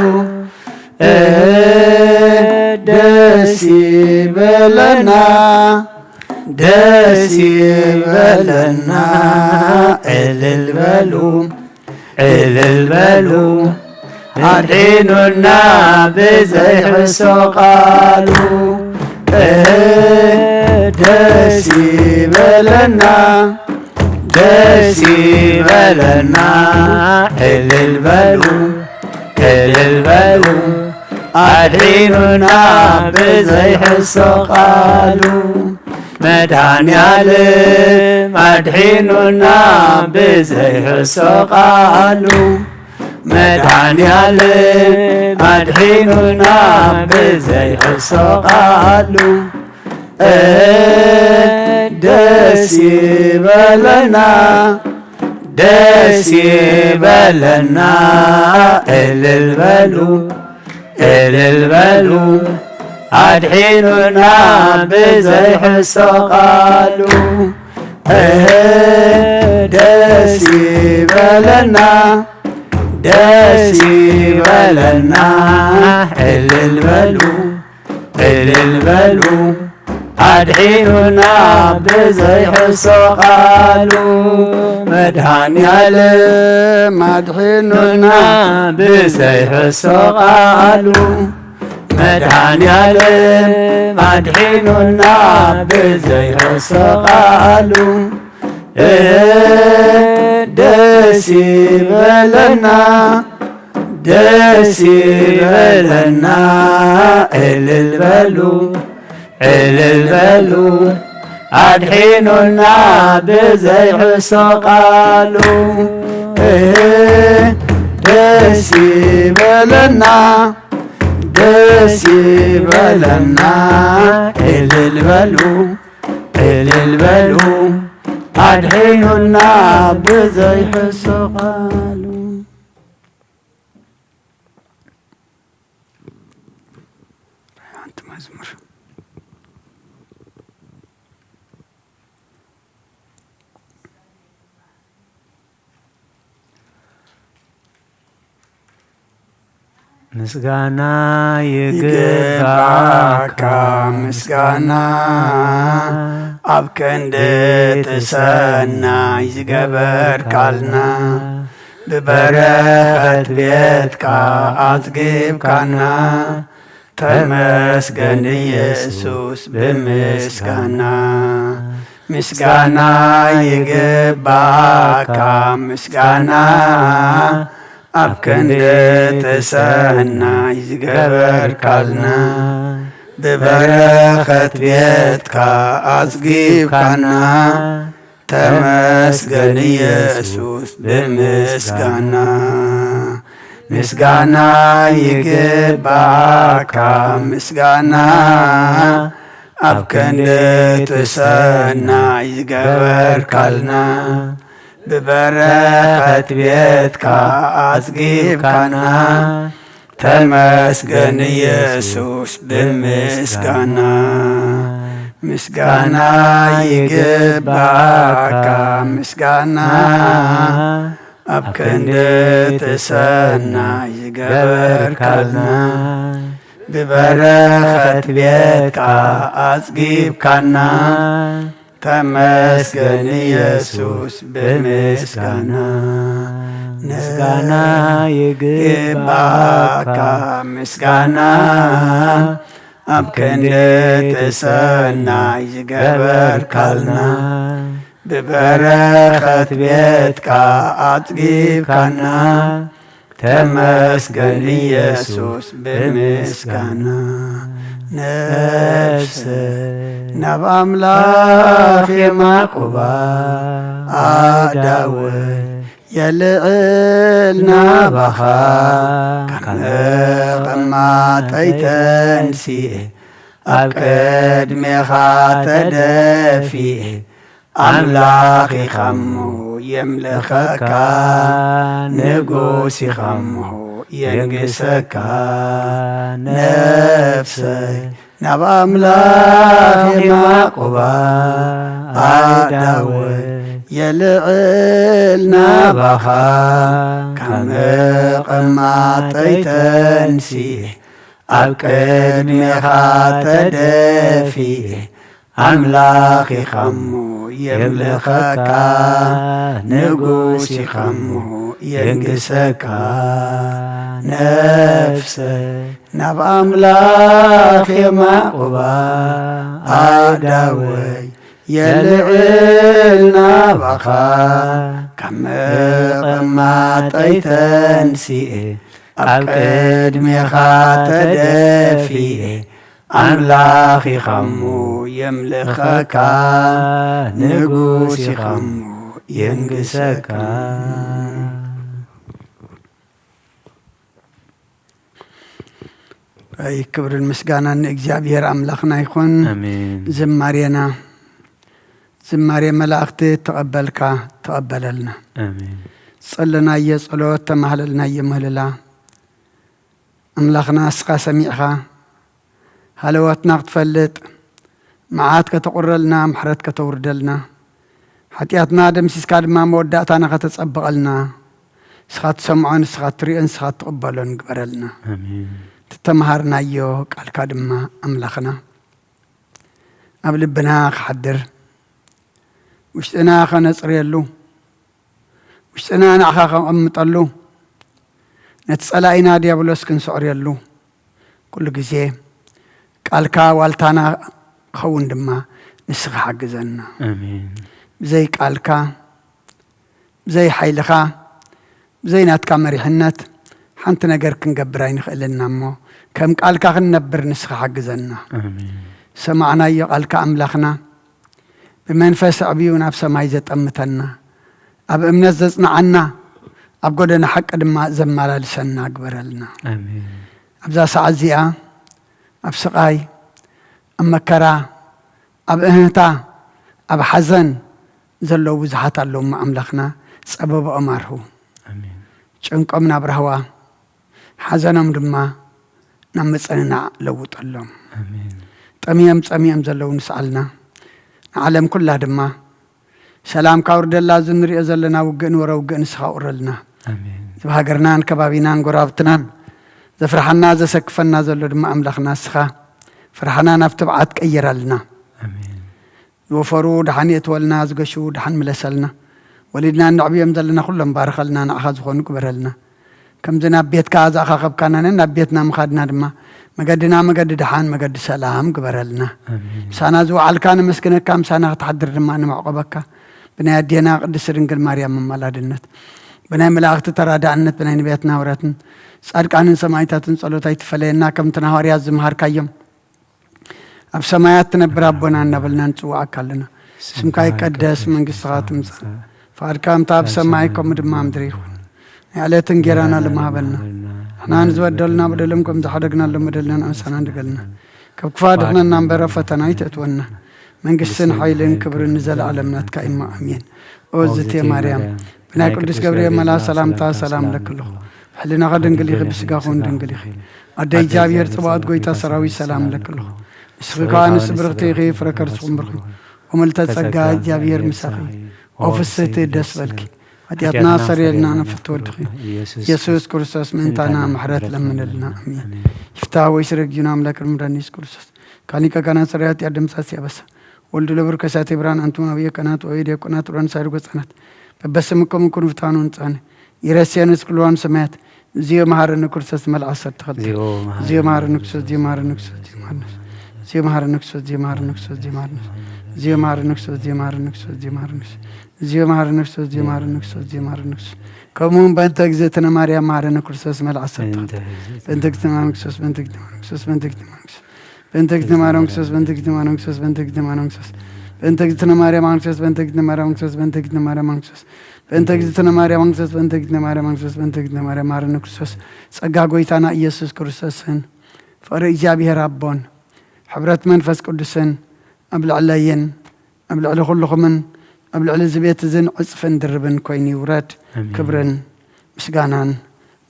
ደስ ይበለና፣ ደስ ይበለና፣ እልል በሉ፣ እልል በሉ። ኣድሒኑና ብዘይሕሶ ቃሉ። ደስ ይበለና፣ ደስ ይበለና፣ እልል በሉ፣ እልል በሉ። ኣድሒኑና ብዘይሕሶ ቃሉ። መድኃኔ ዓለም ኣድሒኑና ብዘይሕሶ ቃሉ። መድኃኔ ዓለም ኣድሒኑና ብዘይሕሶ ቃሉ። ደስ ይበለና፣ ደስ ይበለና፣ እልል በሉ፣ እልል በሉ። ኣድሒኑና ብዘይሕሶ ቃሉ። ደስ ይበለና፣ ደስ ይበለና፣ እልል በሉ፣ እልል በሉ። ኣድሒኑና ብዘይሕሶ ቃሉ። መድኃኔ ዓለም ኣድሒኑና ብዘይሕሶ ቃሉ። መድኃኔ ዓለም ኣድሒኑና ብዘይሕሶ ቃሉ። ደስ ይበለና፣ ደስ ይበለና፣ እልል በሉ፣ እልል በሉ። ኣድሒኑና ብዘይሕሶ ቃሉ። ደስ ይበለና፣ ደስ ይበለና፣ እልል በሉ፣ እልል በሉ። ኣድሒኑና ብዘይሕሶ ቃሉ። ሓንቲ መዝሙር። ምስጋና ይግባካ፣ ምስጋና ኣብ ክንዲ ትሰናይ ዝገበርካልና፣ ብበረኸት ቤትካ ኣጽጊብካና። ተመስገን ኢየሱስ ብምስጋና፣ ምስጋና ይግባካ፣ ምስጋና ኣብ ክንዲ ትሰናይ ዝገበርካልና፣ ብበረኸት ቤትካ ኣጽጊብካና። ተመስገን ኢየሱስ ብምስጋና፣ ምስጋና ይግባካ፣ ምስጋና ኣብ ክንዲ ትሰናይ ዝገበርካልና። ብበረኸት ቤትካ ኣጽጊብካና። ተመስገን ኢየሱስ ብምስጋና። ምስጋና ይግባእካ ምስጋና። ኣብ ክንዲ እቲ ሰናይ ዝገበርካልና። ብበረኸት ቤትካ ኣጽጊብካና። ተመስገን ኢየሱስ ብምስጋና። ምስጋና ይግባእካ ምስጋና። ኣብ ክንዲ እቲ ሰናይ ዝገበርካልና። ብበረኸት ቤትካ ኣጽጊብካና። ተመስገን ኢየሱስ ብምስጋና። ነፍሰይ ናብ ኣምላኽ የማቑባ። ኣዳወይ የልዕል ናባኻ። ካብ መቐማጠይ ተንሲኤ ኣብ ቅድሜኻ ተደፊኤ። ኣምላኽ ኢኻሞ የምልኸካ። ንጉስ ኢኻሞ የንግሰካ። ነፍሰይ ናብ ኣምላኽ የማቑባ። ኣዳወይ የልዕል ናባኻ። ካብ መቐማጠይ ተንሲኤ ኣብ ቅድሜኻ ተደፊኤ። ኣምላኽ ኢኻሞ የምልኸካ። ንጉስ ኢኻሞ የንግሰካ። ነፍሰይ ናብ ኣምላኽ የማቑባ። ኣዳወይ የልዕል ናባኻ። ካብ መቐማጠይ ተንሲኤ ኣብ ቅድሜኻ ተደፊኤ። ኣምላኽ ኢኻሞ የምልኸካ። ንጉስ ኢኻሞ የንግሰካ። ኣይ፣ ክብርን ምስጋናን ንእግዚኣብሔር ኣምላኽና ይኹን። ኣሜን። ዝማሬና፣ ዝማሬ መላእኽቲ ተቐበልካ፣ ተቐበለልና። ኣሜን። ዝጸለናዮ ጸሎት፣ ተማህለልናዮ ምህልላ፣ ኣምላኽና እስኻ ሰሚዕኻ፣ ሃለዋትና ክትፈልጥ፣ መዓት ከተቑረልና፣ ምሕረት ከተውርደልና፣ ሓጢኣትና ደምሲስካ ድማ መወዳእታና ከተጸብቐልና፣ ንስኻ ትሰምዖ፣ ንስኻ ትሪኦ፣ ንስኻ ትቕበሎ ንግበረልና። ኣሜን። እተማሃርናዮ ቃልካ ድማ ኣምላኽና ኣብ ልብና ክሓድር፣ ውሽጥና ከነጽርየሉ፣ ውሽጥና ንዓኻ ከቐምጠሉ፣ ነቲ ጸላኢና ዲያብሎስ ክንስዕርየሉ፣ ኩሉ ግዜ ቃልካ ዋልታና ክኸውን ድማ ንስኻ ሓግዘና። ኣሜን። ብዘይ ቃልካ፣ ብዘይ ሓይልኻ፣ ብዘይ ናትካ መሪሕነት ሓንቲ ነገር ክንገብር ኣይንኽእልን ኢና እሞ፣ ከም ቃልካ ክንነብር ንስኻ ሓግዘና። ኣሜን። ሰማዕናዮ ቃልካ ኣምላኽና፣ ብመንፈስ ኣዕብዩ ናብ ሰማይ ዘጠምተና፣ ኣብ እምነት ዘጽንዓና፣ ኣብ ጎደና ሓቂ ድማ ዘመላልሰና ግበረልና። ኣሜን። ኣብዛ ሰዓት እዚኣ ኣብ ስቓይ፣ ኣብ መከራ፣ ኣብ እህህታ፣ ኣብ ሓዘን ዘለዉ ብዙሓት ኣለዉ እሞ ኣምላኽና ጸበብኦም ኣርሁ። ኣሜን። ጭንቆም ናብ ራህዋ፣ ሓዘኖም ድማ ናብ ምጽንናዕ ለውጠሎም። ኣሜን። ጠምዮም ጸሚኦም ዘለዉ ንስኣልና፣ ንዓለም ኩላ ድማ ሰላምካ ኣውርደላ። እዚ ንሪኦ ዘለና ውግእ ንወረ ውግእ ንስኻ ኣውረልና። ኣሜን። እዚ ብሃገርናን ከባቢናን ጎረባብትናን ዘፍርሓና ዘሰክፈና ዘሎ ድማ ኣምላኽና ንስኻ ፍርሓና ናብ ትብዓት ቀይረልና። ኣሜን። ዝወፈሩ ደሓን የእትወልና፣ ዝገሹ ደሓን ምለሰልና። ወሊድና እነዕብዮም ዘለና ኩሎም ባርኸልና፣ ንዓኻ ዝኾኑ ግበረልና። ከምዚ ናብ ቤትካ ዝኣኻኸብካና ነን ናብ ቤትና ምኻድና ድማ መገድና መገዲ ደሓን መገዲ ሰላም ግበረልና። ኣሜን። ምሳና ዝወዓልካ ነመስግነካ፣ ምሳና ክትሓድር ድማ ንመዕቆበካ። ብናይ ኣዴና ቅድስቲ ድንግል ማርያም ኣማላድነት፣ ብናይ መላእኽቲ ተራዳእነት፣ ብናይ ነቢያትን ሃዋርያትን ጻድቃንን ሰማዕታትን ጸሎት ኣይትፈለየና። ከምቲ ንሃዋርያት ዝመሃርካዮም፣ ኣብ ሰማያት ትነብር ኣቦና እናበልና ንጽውዓካ ኣለና። ስምካ ይቀደስ፣ መንግስትኻ ትምጻእ፣ ፍቓድካ ከምታ ኣብ ሰማይ ከምኡ ድማ ኣብ ምድሪ ይኹን። ናይ ዕለት እንጌራና ሎሚ ሃበና። ንሕና ንዝበደሉና በደሎም ከም ዝሓደግናሎም በደልና ንኣምሳና ንገልና። ካብ ክፉእ ኣድሕነና እምበር ኣብ ፈተና ኣይተእትወና። መንግስትን ሓይልን ክብርን ንዘለኣለም ናትካ እማ ኣሜን። ኦ ዝቴ ማርያም፣ ብናይ ቅዱስ ገብርኤል መልኣ ሰላምታ ሰላም ለክልኹ። ሕልናኸ ድንግል ኢኺ፣ ብስጋኹን ድንግል ኢኺ። ኣደ እግዚኣብሔር ጽባኦት ጎይታ ሰራዊት ሰላም ለክልኹ። ንስኺ ከኣ ንስ ብርኽቲ ኢኺ፣ ፍረ ከርስኹም ብርኽ እዩ። ኦ ምልተ ጸጋ እግዚኣብሔር ምሳኺ። ኦ ፍስህቲ ደስ በልኪ። ኃጢአትና ሰርየልና ንፍት ወድኺ ኢየሱስ ክርስቶስ ምእንታና ምሕረት ለምንልና። ኣሜን። ይፍታ ወይ ስረግዩና ኣምላክ ምረን ኢየሱስ ክርስቶስ ካሊቀ ካህናት ሰራዊት ያደምሳስ ያበሳ ወልዱ ለብር ከሳቴ ብርሃን አንቱም አብየ ቀናት ወይ ዲያቆናት ብርሃን ሳይድ ጎጻናት በበስምኩም ኩን ፍታኑ ንጻነ ይረስየንስ ኩልዋን ሰማያት እዚዮ መሃረኒ ክርስቶስ መልኣ ሰርተኸልተ እዚዮ መሃረኒ ክርስቶስ እዚዮ መሃረኒ ክርስቶስ እዚዮ መሃረኒ ክርስቶስ እዚዮ መሃረኒ ክርስቶስ እዚዮ መሃረኒ ክርስቶስ እዚዮ መሃረኒ ክርስቶስ እዚዮ መሃረኒ ክርስቶስ እዚዮ መሃረኒ ክርስቶስ እዚዮ መሃረኒ ክርስቶስ እዚዮ መሃረኒ ክርስቶስ እዚዮ መሃረኒ ክርስቶስ ከምኡ እውን በእንተ እግዝእትነ ማርያም መሃረኒ ክርስቶስ መልኣ ሰርተኸልተ በእንተ እግዝእትነ ማርያም ክርስቶስ በእንተ እግዝእትነ ማርያም ክርስቶስ በእንተ እግዝእትነ ማርያም ክርስቶስ በእንተ እግዝእትነ ማርያም ክርስቶስ በእንተ እግዝእትነ ማርያም ክርስቶስ በእንተ እግዝእትነ ማርያም ክርስቶስ በእንተ እግዝእትነ ማርያም ክርስቶስ በእንተ እግዝእትነ ማርያም ክርስቶስ በእንተ እግዝእትነ ማርያም ክርስቶስ በእንተ እግዝእትነ ማርያም ክርስቶስ በእንተ እግዝእትነ ማርያም ማረኒ ክርስቶስ ጸጋ ጎይታና ኢየሱስ ክርስቶስን ፍቕሪ እግዚኣብሔር ኣቦን ሕብረት መንፈስ ቅዱስን ኣብ ልዕለይን ኣብ ልዕሊ ኩልኹምን ኣብ ልዕሊ እዚ ቤት እዝን ዕጽፍን ድርብን ኮይኑ ይውረድ። ኣሜን። ክብርን ምስጋናን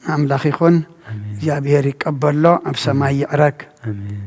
ንኣምላኽ ይኹን። ኣሜን። እግዚኣብሔር ይቀበሎ ኣብ ሰማይ ይዕረግ። ኣሜን።